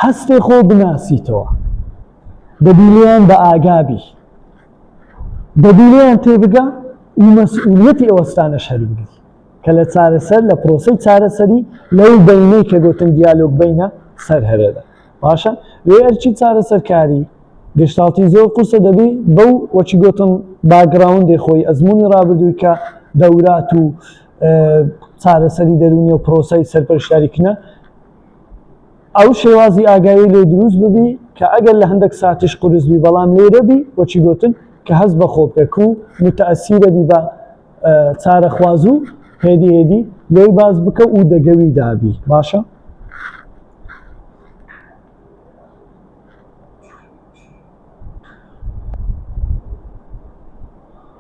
هەستێ خۆ بناسیتەوە دەبی لێیان بە ئاگابی دەبی لێیان تێبگە و مەسئولیەتی ئەوەستانەش هەربگری کە لە چارەسەر لە پرۆسەی چارەسەری لەو بینەی کە گوتم دیالۆگ بینە سەر هەرێدە باشە لێ ئەرچی چارەسەرکاری گشتاڵتی زۆر قورسە دەبی بەو وەچی گوتم background ی خۆی ئەزمموی ڕابردووی کە دەورات و چارەسەری دەرونی و پرۆسەی سەرپەرشتاریکنە ئەو شێوازی ئاگایی لێ دروست ببی کە ئەگەر لە هەندێک ساتیش قورس بی بەڵام لێرە بی وەچی گوتن کە هەست بە خۆ بکە و متەسیرە بی بە چارەخوازو هێدی هێدی لۆی باس بکە و دەگەوی دابی باشە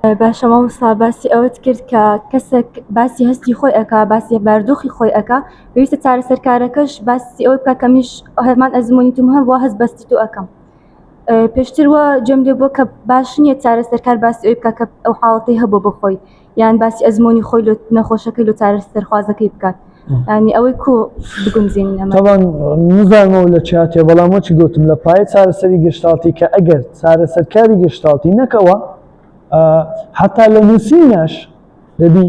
باشە مامۆستا باسی ئەوەت کرد کە کەسێک باسی هەستی خۆی ئەکا باسی باردۆخی خۆی ئەکا پێویستە چارەسەرکارەکەش باسی ئەوەی بکا کە منیش هەمان ئەزموونی تۆم هەبووە هەست بەستی تۆ ئەکەم پێشتر وا گوێم لێ بووە کە باش نییە چارەسەرکار باسی ئەوەی بکا کە ئەو حاڵەتەی هەبووە بۆ خۆی یان باسی ئەزموونی خۆی لۆ نەخۆشەکەی لۆ چارەسەرخوازەکەی بکات ینی ئەوەی کو بگونجێنین ئەمە تەبان نزانمەوە لە چاتێ بەڵام وەچی گوتم لە پایە چارەسەری گشتاڵتی کە ئەگەر چارەسەرکاری گشتاڵتی نەکەوە حتا لە نووسینەش دەبی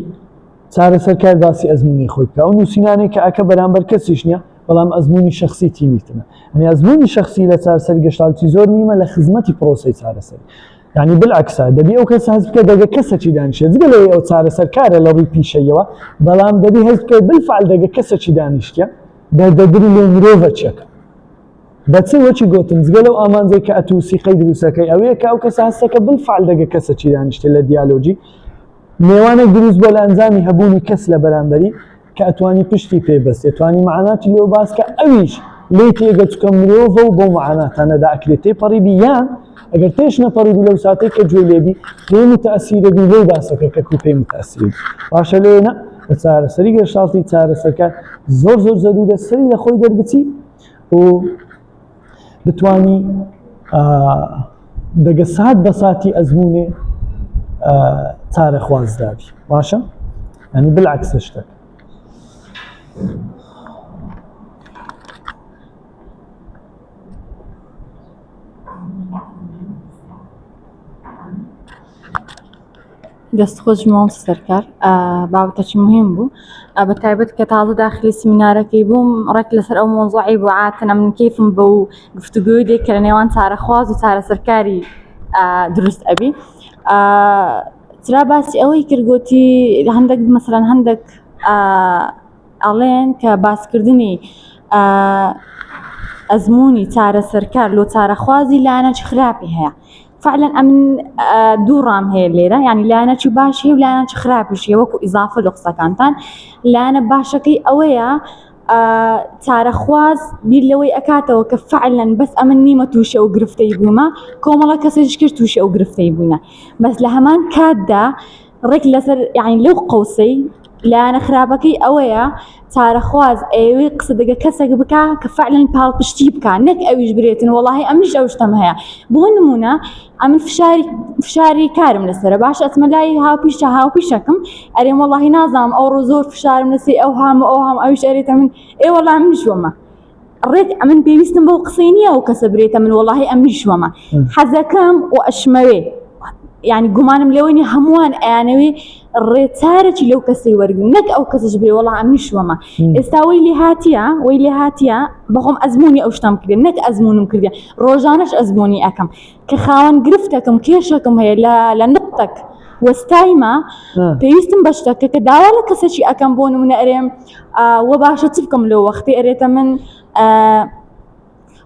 چارەسەرکار باسی ئەزمموی خۆی بکە ئەو نووسینانەی کە ئەکە بەرامبەر کەسیش نییە بەڵام ئەزمموی شخصی تیمیتنە ئەنی ئەزمموی شخصی لە چارەسەری گشتاڵتی زۆر نیمە لە خزمەتی پرۆسی چارەسەری یانی بالعکسە دەبی ئەو کەسە هەست بکە دەگە کەسەکی دانیشێ جگە لەوەی ئەو چارەسەرکارە لە ڕووی پیشەیەوە بەڵام دەبی هەست بکەی بالفعل دەگە کەسەکی دانیشتە دەردەدری لۆ مرۆڤە چێکە بە چ وەکی گوتم جگە لەو ئامانجەی کە ئەتوو سیقەی دروستەکەی ئەوەیە کە ئەو کەسە هەستەکە بالفعل دەگە کەسەکی دانیشتە لە دیالۆجی نێوانێک دروست بووە لە ئەنجامی هەبوونی کەس لە بەرامبەری کە ئەتوانی پشتی پێ بەستێ توانی مەعاناتی لێ باس کە ئەویش لێی تێگە چکە مرۆڤە و بەو مەعاناتانەدا ئەکرێت تێپەڕیبی یان ئەگەر تێش نەپەڕیبی لەو ساتەی کە گوێ لێبی پێی متەئسیرە بی لێی باسەکە کە کو پێی متەئسیری باشە لێ نە لە چارەسەری گەشتاڵتی چارەسەرکار زۆر زۆر زەرورە سەری لە خۆی دەربچی و بتانی دەگە سات بە ساتی ئەزمونێ چارەخوازدابی باشە ینی بالعکسە شتەکە دەست خۆش مامۆستا سەرکار بابەتەکی مهم بوو بە تایبەت کە تازە داخلی سیمینارەکەی بووم ڕێک لەسەر ئەو مۆزوعی بوو عاتن من کەیفم بە و گفتوگۆی دێ کە لە نێوان چارەخواز و چارەسەرکاری دروست ئەبی چرا باسی ئەوەی کرد گۆتی هەندێک مەسەلەن هەندێک ئەڵێن کە باسکردنی ئەزمموی چارەسەرکار لۆ چارەخوازی لایەنەکی خراپی هەیە فعلا ئەمن دوو ڕام هەیە لێرە یعنی لایەنەکی باش هەیە و لایەنەکی خراپیش هەیە وەکو ئیزافە لە قسەکانتان لایەنە باشەکەی ئەوەیە چارەخواز بیر لەوەی ئەکاتەوە کە فعلا بەس ئەمن نیمە تووشی ئەو گرفتەی بوومە کۆمەڵە کەسێکیش کرد تووشی ئەو گرفتەی بوونە بەس لە هەمان کاتدا ڕێک لەسەر یعنی لەو قەوسەی لایەنە خراپەکەی ئەوەیە چارەخواز ئەیەوێ قسە دەگە کەسێک بکا کە فعلەن پاڵپشتی بکا نەک ئەویش برێتن وەڵاهی ئەمنیش ئەو شتەم هەیە بۆ نمونە ئەمن فشاری فشاری کارم لەسەرە باش ئەچمە لای هاوپیشە هاوپیشەکەم ئەرێم وەڵاهی نازانم ئەوڕۆ زۆر فشارم لەسەر ئەو هام و ئەو هام ئەویش ئەرێتە من ئێ وەڵا منیش وەمە ڕێک ئەمن پێویستم بەو قسەی نییە ئەو کەسە برێتە من وەڵاهی ئەمنیش وەمە حەزەکەم و ئەشمەوێ یعنی گومانم لەوە نیە هەمووان ئەیانەوێ ڕێچارێکی لەو کەسەی وەرگن نەک ئەو کەسەش برێ وەڵا ئەمنیش وەمە ئێستا وەی لێ هاتیە وەی لێ هاتیە بەخۆم ئەزمموی ئەو شتم کردێ نەک ئەزممونم کردێ ڕۆژانەش ئەزمموی ئەەکەم کە خاوەن گرفتەکەم کێشەکەم هەیە لە لە نقطەک وەستایمە پێویستم بە شتەکە کە داوا لە کەسێکی ئەەکەم بۆ نمونە ئەرێم وە باشە چ بکەم لەو وەختی ئەرێتە من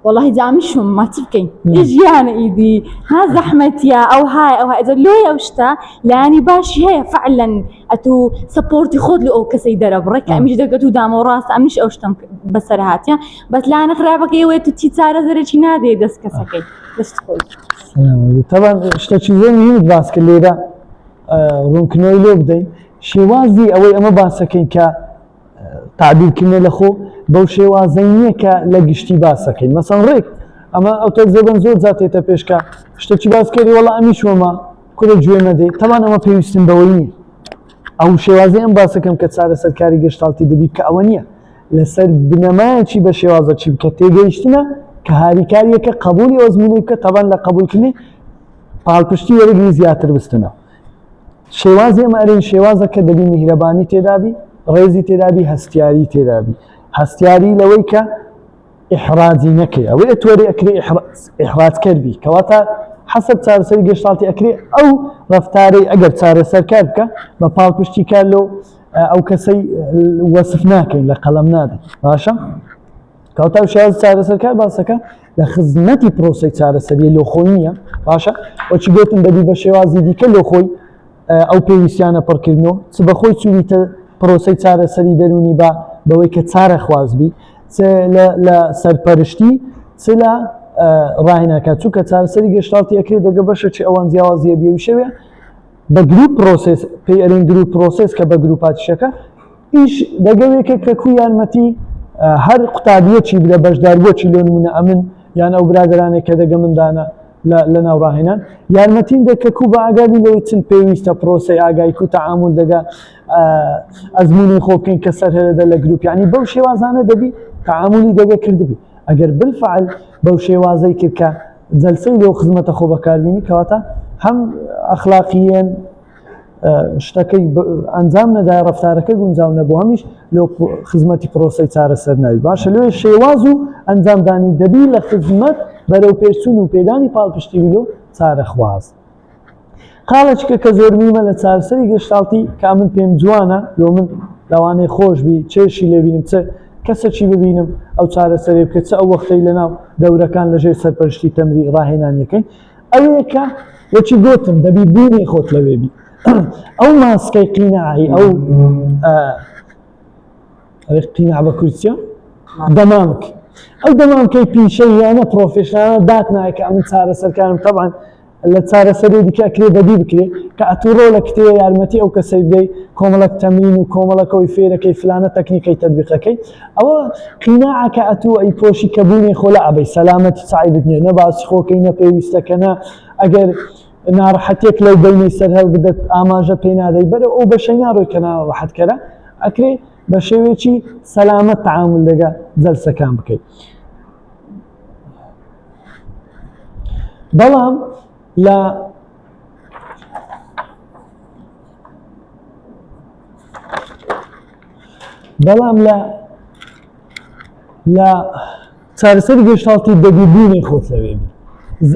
وەڵی جامیشم ما چ بکەین ژیانە ئیدی ها زەحمەتیە ئەو های ئەو ئەجە لۆی ئەو شتە لایەنی باشی هەیە فعلەن ئەتوو support ی خۆت لە ئەو کەسەی دەرەبڕێ کە ئەمیش دەگەت و دامەوە ڕاست ئەمیش ئەو شتم بەسەر هاتیە بەس لایەنە خراپەکەی ئەوەیە تو چی چارەسەرێکی نادەی دەست کەسەکەی دەست خۆش. تەبعەن شتێکی زۆر مهمت باس کرد لێرە ڕوونکردنەوەی لۆ بدەین شێوازی ئەوەی ئەمە باسەکەین کە تعبیرکردنە لە خۆ بەو شێوازەی نییە کە لە گشتی باسەکەین مەسەن ڕێک ئەمە ئەو تەجربەن زۆر جاتێتە پێشکە شتێکی باس کردی وەڵا ئەمیش وەمە کورە گوێ مەدەی تەبعەن ئەمە پێویستم بەوەی نییە ئەو شێوازی ئەم باسەکەم کە چارەسەرکاری گەشتاڵتی دەبی کە ئەوە نییە لەسەر بنەمایەکی بە شێوازە چی بکە تێگەیشتنە کە هاریکاریەکە قبولی ئەزمونەی بکە تەبان لە قبولکردنی پاڵپشتی وەرگری زیاتر بستنەوە شێوازی ئەمە ئەرێن شێوازە کە دەبی میهرەبانی تێدابی ڕێزی تێدابی هەستیاری تێدابی هەستیاری لەوەی کە ئیحراجی نەکەی ئەوەی ئەتوەری ئەکرێ ئیحراجکەر بی کەواتە حەسەب چارەسەری گێشتاڵتی ئەکرێ ئەو ڕەفتارەی ئەگەر چارەسەرکار بکە بە پاڵپشتی کار لۆ ئەو کەسەی وەسف ناکەین لە قەڵەم نادەین باشە کەواتە ئەو شێواز چارەسەرکار باسەکە لە خزمەتی پرۆسەی چارەسەریە لۆ خۆی نییە باشە وەچی گوتم دەبی بە شێوازی دیکە لۆ خۆی ئەو پێویستیانە پڕکردنەوە چ بەخۆی چوویتە پرۆسەی چارەسەری دەروونی بە بەوەی کە چارەخواز بی چ لە سەرپەرشتی چ لە ڕاهێناکە چونکە چارەسەری گەشتاڵتی ئەکرێت دەگە بەشە چی ئەوان جیاوازیە بیوشەوێ. بە group process پێی ئەرێن group process کە بە گروپاتیشەکە ئیش دەگەوێکە کە کو یارمەتی هەر قوتابیەکی بدە بەشداربووەکی لۆ نمونە ئەمن یان ئەو برادەرانێک کە دەگە مندانە لە ناو ڕاهێنان یارمەتیم دە کە کو بە ئاگابی لەوەی چن پێویستە پرۆسەی ئاگای کو تەعامول دەگە ئەزمموی خۆ بکەین کە سەر هەرەدە لە گروپ یعنی بەو شێوازانە دەبی تەعامولی دەگە کردبی ئەگەر بالفعل بەو شێوازەی کرد کە جەلسەی لەو خزمەتە خۆ بەکاربینی کەواتە هەم ئەخلاقیەن شتەکەی ئەنجام نەدای ڕفتارەکە گونجاو نەبوو هەمیش لۆ خزمەتی پرۆسەی چارەسەر ناوی باشە لۆیە شێواز و ئەنجامدانی دەبی لە خزمەت بەرەو پێشچوون و پێدانی پاڵپشتی لۆ چارەخواز. خاڵێکە کە زۆر میمە لە چارەسەری گێشتاڵتی کە من پێم جوانە لۆ من لەوانەیە خۆش بی چێشی لێبینم چ کەسەکی ببینم ئەو چارەسەری بکە چ ئەو وەختەی لەناو دەورەکان لەژێر سەرپەرشتی تەمری ڕاهێنانیەکەی ئەوەیە کە وەکی گوتم دەبی بوونی خۆت لەوێ بی ئەو ماسکەی قیناعی ئەو قیناع بە کورسیە دەمامک ئەو دەمامکەی پیشەییانە professional ە دات نایە کە ئەمن چارەسەرکارم تەبعەن لە چارەسەری دیکە ئەکرێ بەدی بکرێ کە ئەتوو ڕۆ لە کتێ یارمەتی ئەو کەسەی بدەی کۆمەڵک تەمرین و کۆمەڵەکەی فێرەکەی فلانە تەکنیکەی تەتبیقەکەی ئەوە قیناعە کە ئەتوو ئەی پۆشی کە بوونی خۆ لە ئەبەی سەلامەتی چایبت نییە نە باسی خۆکەی نە پێویستەکە نە ئەگەر ناڕەحەتێک لەو بینەی سەر هەڵ بدەت ئاماژە پێ نادەی بەرەو ئەو بەشەی ناڕۆی کە ناڕەحەتکەرە ئەکرێ بە شێوەیەکی سەلامەت تەعامول لەگە جەلسەکان بکەیت. بەڵام لە بەڵام لە لە چارەسەری گێشتاڵتی دەبی بوونی خۆت لەوێ بی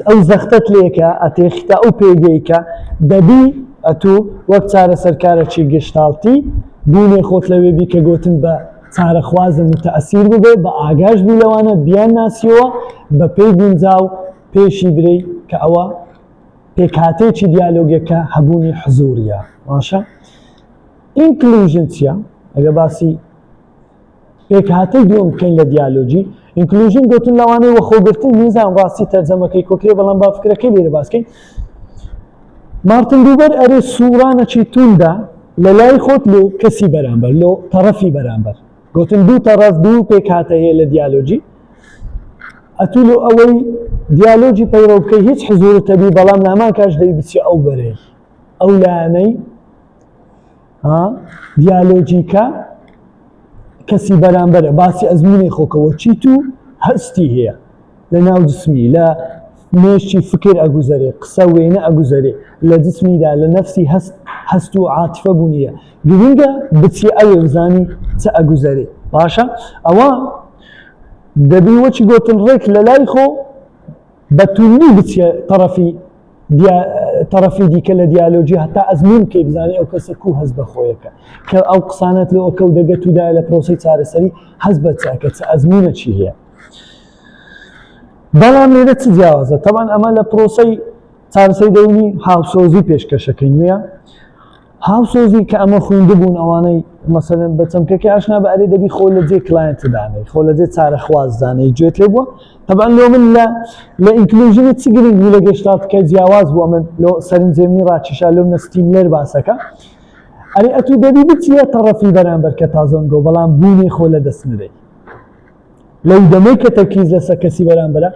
ئەو زەختەت لێکە ئەتێخیتە ئەو پێگەیکە دەبی ئەتوو وەک چارەسەرکارەکی گێشتاڵتی بوونێ خۆت لەوێ بی کە گۆتن بە چارەخوازە متەئسیر ببێ بە ئاگاش بی لەوانە بیان ناسیەوە بە پێی گونجاو پێشی برێی کە ئەوە پێکهاتەیەکی دیالۆگێکە هەبوونی حزوریە باشە inclusion چییە ئەگە باسی پێکهاتەی دووەم بکەین لە دیالۆگی inclusion گوتن لەوانەیە وەخۆگرتن نیزان ڕاستی تەرجەمەکەی کۆکرێ بەڵام با فکرەکەی لێرە باسکەین مارتن بوبەر ئەرێ سوورانەکی توندە لە لای خۆت لۆ کەسی بەرامبەر لۆ تەڕەفی بەرامبەر گوتن دوو تەڕەف دوو پێکهاتە هەیە لە دیالۆجی ئەتوو لۆ ئەوەی دیالۆجی پەیڕەو بکەی هیچ حزور تەبی بەڵام لە هەمان کاش دەی بچی ئەو بەرەی ئەو لایەنەی ها دیالۆجیکە کەسی بەرامبەرە باسی ئەزمونی خۆکەوە چیت و هەستی هەیە لە ناو جسمی لە مێشکی فکر ئەگوزەرێ قسە وێنە ئەگوزەرێ لە جسمیدا لە نەفسی هەست هەست و عاتفە بوونیە گرنگە بچی ئەوێ بزانی چ ئەگوزەرێ باشە ئەوە دەبی وەچی گوتن ڕێک لە لای خۆ بە توندی بچیە تەڕەفی تەڕەفی دیکە لە دیالۆجی هەتا ئەزمون بکەی بزانانی ئەو کەسە کو هەست بە خۆیەکە کە ئەو قسانەت لۆ ئەکە و دەگەت و دایە لە پرۆسەی چارەسەری هەست بە چاکە چ ئەزمونە چی هەیە بەڵام لێرە چ جیاوازە تەبان ئەمە لە پرۆسەی چارەسەری دەروونی هاوسۆزی پێشکەشەکەی نوێە هاوسۆزی کە ئەمە خویندبوون ئەوانەی مەسەلەن بە چەمکەکەی ئاشنا بە ئەرێ دەبی خۆ لە جێ client دانەی خۆ لە جێ چارەخواز دانەی گوێت لێ بووە تەبعەن لۆ من لە لە inclusion چ گرنگ بوو لە گێشتالت کە جیاواز بووە من لۆ سەرنجێمنی ڕاکیشا لۆ منە ستیملەر باسەکە ئەرێ ئەتوو دەبی بچیە تەڕەفی بەرامبەر کە تازۆنگۆ بەڵام بوونی خۆ لە دەست نەدەی لەو دەمەی کە تەرکیز لەسەر کەسی بەرامبەرە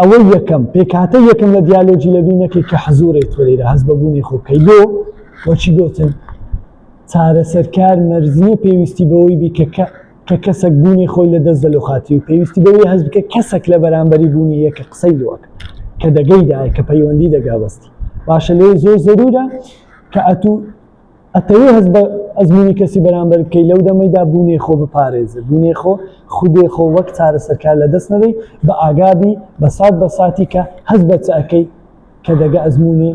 ئەوەی یەکەم پێکهاتە یەکەم لە دیالۆجی لەبی نەکەی کە حزورێت تۆ لێرە هەست بە بوونی خۆ بکەی لۆ وەچی گوتن چارەسەرکار مەرزنیە پێویستی بەوەی بی کە کە کەسێک بوونی خۆی لە دەست دەلۆ خاتی و پێویستی بەوەی هەست بکە کەسێک لە بەرامبەری بوونی یە کە قسەی لۆکە کە دەگەیدایە کە پەیوەندی دەگا بەستی باشە لێ زۆر زەرورە کە ئەتوو ئەتەوێ هەست بە ئەزموونی کەسی بەرامبەر بکەی لەو دەمەیدا بوونێ خۆ بپارێزە بوونێ خۆ خودێ خۆ وەک چارەسەرکار لە دەست نەدەی بە ئاگابی بە سات بە ساتی کە هەست بە چ ئەکەی کە دەگە ئەزموونی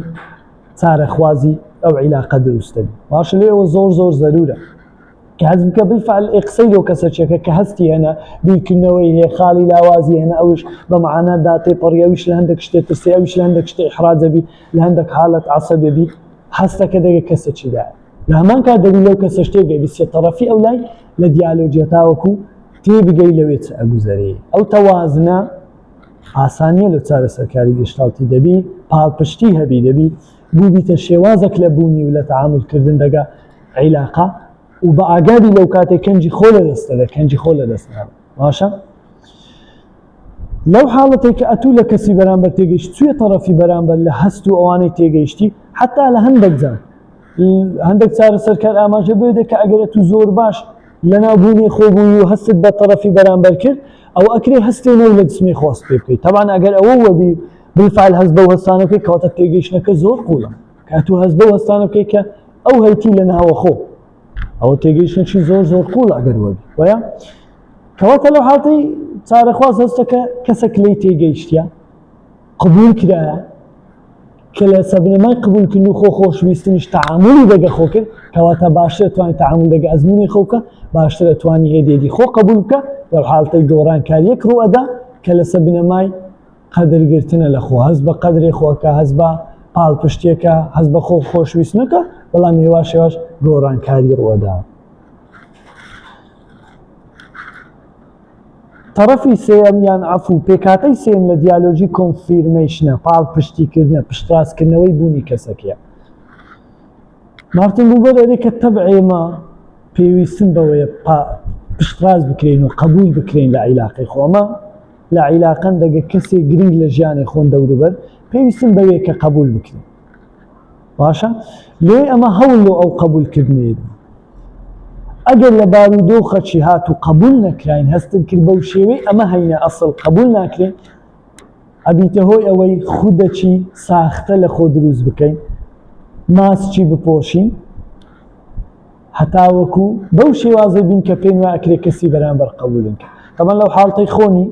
چارەخوازی ئەو عیلاقە دروست دەبی باشە لێەوە زۆر زۆر زەرورە کە هەست بکە بالفعل ئێ قسەی لۆ کەسەچێکە کە هەستی هەنە بیرکردنەوەی هەیە خاڵی لاوازی هەنە ئەوش بە معانات دا تێپەڕی ئەویش لە هەندێک شتێ ترسێ ئەویش لە هەندێک شتێ ئیحراجەبی لە هەندێک حاڵەت عەسەبێبی هەستەکە دەگە کەسە چیدایە لە هەمان کات دەبی لەو کەسە شتێک گەی بچێت تەڕەفی ئەو لای لە دیالۆجیە تاوەکو تێبگەی لەوێ چ ئەگوزەرێ ئەو تەوازنە. ئاسان نییە لە چارەسەرکاری گشتاڵتی دەبی پاڵپشتی هەبی، دەبی بووبیتە شێوازەک لە بوونی و لە تەعامولکردن دەگە عیلاقە و بە ئاگابی لەو کاتێک کەنجی خۆ لە دەست دەدە، کەنجی خۆ لە دەست نادە. باشە لەو حاڵەتێک کە ئەتوو لە کەسی بەرامبەر تێگەیشت چوێ تەڕەفی بەرامبەر لە هەست و ئەوانەی تێگەیشتی، حتا لە هەندێک جار هەندێک چارەسەرکار ئاماژە بێ دە کە ئەگەر ئەتوو زۆر باش لەناو بوونی خۆ بووی و هەستت بە تەڕەفی بەرامبەر کرد، ئەوە ئەکرێ هەستێ نەو لە جسمی خۆ هەست پێ بکەیت. تەبعەن ئەگەر ئەوە وەبی بالفعل هەست بەو هەستانە بکەیت، کەواتە تێگەیشتنەکە زۆر قووڵە کە ئەتوو هەست بەو هەستانە بکەیت کە ئەو هەیتی لە ناوەخۆ، ئەوە تێگەیشتنێکی زۆر زۆر قووڵە ئەگەر وەبی. وایە کەواتە لەو حاڵەتەی چارەخواز هەستەکە کەسێک لێی تێگەیشتە قبول کرایە کە لە سەبنەمای قبولکردن و خۆ خۆشویستنیش تەعامولی دەگە خۆ کرد، کەواتە باشتر توانی تەعامول دەگە ئەزموونی خۆ بکە، باشتر توانی هێدێدی خۆ قبول بکە. لەو حاڵەتەی گۆڕانکاریەک ڕوئەدا کە لەسەر بنەمای قەدرگرتنە لە خۆ، هەست بە قەدرێ خۆکە، هەست بە پاڵپشتیەکە، هەست بە خۆ خۆشویستنەکە، بەڵام هێواش هێواش گۆڕانکاری ڕوئەدا. تەڕەفی سێیەم یان عەفو، پێکهاتەی سێیەم لە دیالۆگی confirmation ە، پاڵپشتیکردنە، پشتڕاستکردنەوەی بوونی کەسەکەیە. مارتن بوبەر ئەرێ کە تەبعێ مە پێویستن بەوەیە پشتڕاست بکرێن و قبول بکرێن لە عیلاقەی خۆمە، لە عیلاقەن دەگە کەسێک گرنگ لە ژیانی خۆن دەوروبەر پێویستن بەوێ کە قبول بکرێن. باشە لێ ئەمە هەوڵ لۆ ئەو قبولکردنەی ئەگەر لە بارودۆخەکی هات و قبول نەکراین، هەستن کرد بەو شێوەی ئەمە هەینە ئەسڵ قبول ناکرێن، ئەبیتە هۆی ئەوەی خودەکی ساختە لە خۆ دروست بکەین، ماسکی بپۆشین هەتاوەکو بەو شێوازە بین کە پێم وایە ئەکرێ کەسی بەرامبەر قبولن کە. تەبەن لەو حاڵتەی خۆنی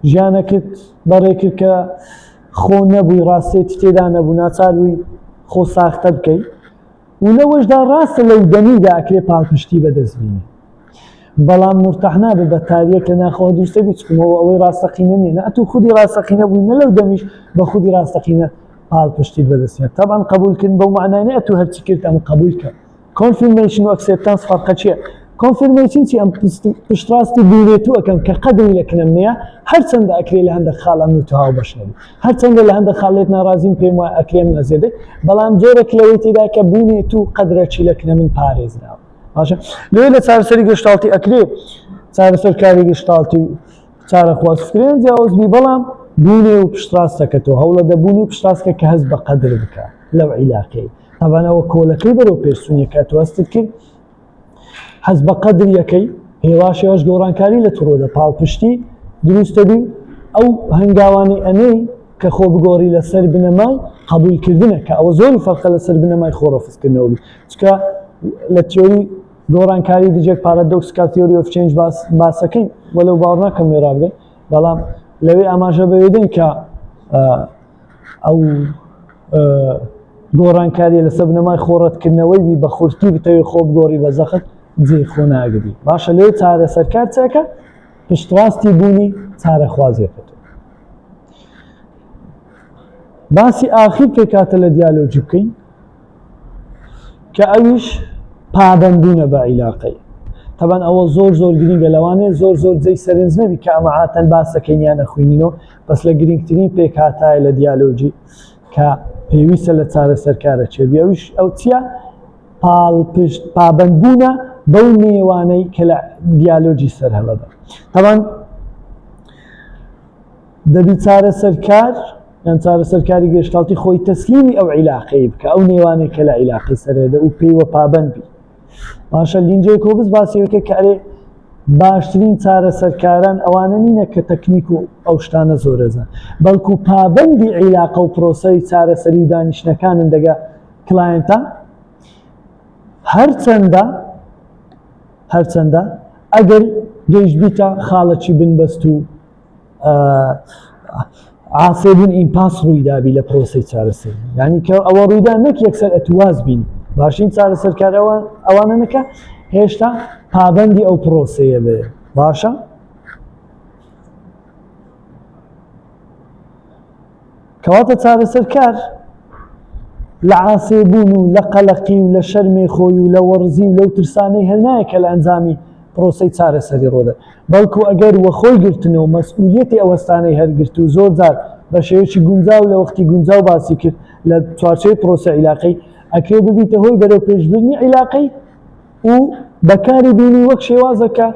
ژیانەکت بەڕێ کرد کە خۆ نەبووی، ڕاستێتی تێدا نەبوو، ناچار بووی خۆ ساختە بکەی و لەوەشدا ڕاستە لەو دەمیدا ئەکرێ پاڵپشتی بەدەست بینی، بەڵام مورتاح نابێ بە تاریەک لە ناخەوە دروستە بی، چکمەوە ئەوەی ڕاستەقینە نییە، نە ئەتوو خودی ڕاستەقینە بووی نە لەو دەمیش بە خودی ڕاستەقینە پاڵپشتیت بەدەست نییە. تەبعەن قبولکردن بەو مەعنای نییە ئەتوو هەرچی کرد ئەم قبول کە. confirmation و acceptance فەرقە چییە؟ confirmation چی؟ ئەم پشتڕاستی بینێتو ئەکەم کە قەدری لە کنەم نییە، هەرچەندە ئەکرێ لە هەندێک خاڵ ئەمن و تۆ هاوبەش نەبی، هەرچەندە لە هەندێک خاڵ لێت ناڕازیم، پێم وایە ئەکرێ من ئەزیەت، بەڵام جۆرێک لەوەی تێدا کە بوونێت و قەدرەکی لە کنە من پارێزراوە. باشە لێ لە چارەسەری گشتاڵتی ئەکرێ چارەسەرکاری گشتاڵتی و چارەخواز فکرێن جیاواز بی، بەڵام بوونێ و پشتڕاستەکە تۆ هەوڵە دەبوونی و پشتڕاستکە کە هەست بە قەدر بکە لەو عیلاقەی. تەبعەن ئەوە کۆلەکەی بەرەو پێشچوونیەکە تۆ هەستت کرد هەست بە قەدر یەکەی هێواش هێواش گۆڕانکاری لە تڕۆدە پاڵپشتی دروستە بی ئەو هەنگاوانەی ئەنێی کە خۆ بگۆڕی لەسەر بنەمای قبولکردنە کە ئەوە زۆری فەرقە لەسەر بنەمای خۆ ڕەفزکردنەوە بی، چکە لە تیۆری گۆڕانکاری دژێک paradoxical theory of change باسەکەین وەلو باوەڕ ناکەم وێ ڕابگەین، بەڵام لەوێ ئاماژە بەوێ دەین کە ئەو گۆڕانکاریە لەسەر بنەمای خۆڕەتکردنەوەی بی بە خورتی بتەوێت خۆ بگۆڕی بە زەخت جێی خۆ ناگری. باشە لێ چارەسەرکار چەکە پشتڕاستی بوونی چارەخوازیەکە. باسی ئاخیر پێکاتە لە دیالۆجی بکەین کە ئەویش پابەندبوونە بە عیلاقەی. تەبەن ئەوە زۆر زۆر گرنگە، لەوانەیە زۆر زۆر جێی سەرنج نەبی کە ئەمە عاتەن باسەکەین یان ئەخوێنینەوە، بەس لە گرنگترین پێکهاتایە لە دیالۆجی کە پێویستە لە چارەسەرکارە چێبی، ئەویش ئەو چییە؟ پاڵپشت پابەندبوونە بەو نێوانەی کە لە دیالۆجی سەرهەڵەدا. تەبەن دەبی چارەسەرکار یان چارەسەرکاری گێشتاڵتی خۆی تەسلیمی ئەو عیلاقەی بکە، ئەو نێوانەی کە لە عیلاقەی سەرهێدە و پێیوە پابەند بی. باشە لین جەیکۆبس باسی وەکە کە ئەرێ باشترین چارەسەرکاران ئەوانە نینە کە تەکنیک و ئەو شتانە زۆرەزان، بەڵکو پابەندی عیلاقە و پرۆسەی چارەسەری و دانیشتنەکانن دەگە client ە. هەرچەندە هەرچەندە ئەگەر گەیشت بیتە خاڵەکی بنبەست و عاسێبوون impasse ڕوویدابی لە پرۆسەی چارەسەری، یعنی کە ئەوە ڕوویدا نەک یەکسەر ئەتواز بین باشین چارەسەرکار ئەوانە نەکە هێشتا پابەندی ئەو پرۆسەیە بێ. باشە کەواتە چارەسەرکار لە عاسێبوون و لە قەلەقی و لە شەرمێ خۆی و لە وەڕزی و لەو ترسانەی هەر نایە کە لە ئەنجامی پرۆسەی چارەسەری ڕۆدە بەڵکو ئەگەر وەخۆی گرتن و مەسئولیەتی ئەو هەستانەی هەرگرت و زۆر جار بە شێوەیەکی گونجاو لە وەختی گونجاو باسی کرد لە چوارچێوەی پرۆسەی عیلاقەی ئەکرێ ببیتە هۆی بەرەو پێشبردنی عیلاقەی و بەکاری بینی وەک شێوازەکە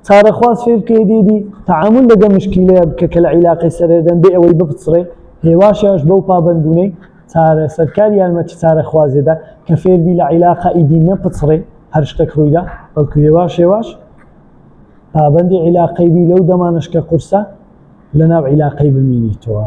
چارەخواز فێر بکە هێدی هێدی تەعامول لەگە مشکیلەیە بکە کە لە عیلاقەی سەرێدەن بێ ئەوەی بپچڕێ هێواش هێواش بەو پابەندبوونەی چارەسەرکار یارمەتی چارەخوازێدا کە فێربی لە عیلاقە ئیدی نەپچڕێ هەر شتێک ڕوویدا بەڵکو هێواش هێواش پابەندی عیلاقەی بی لەو دەمانەش کە قورسە لەناو عیلاقەی بمینیتەوە.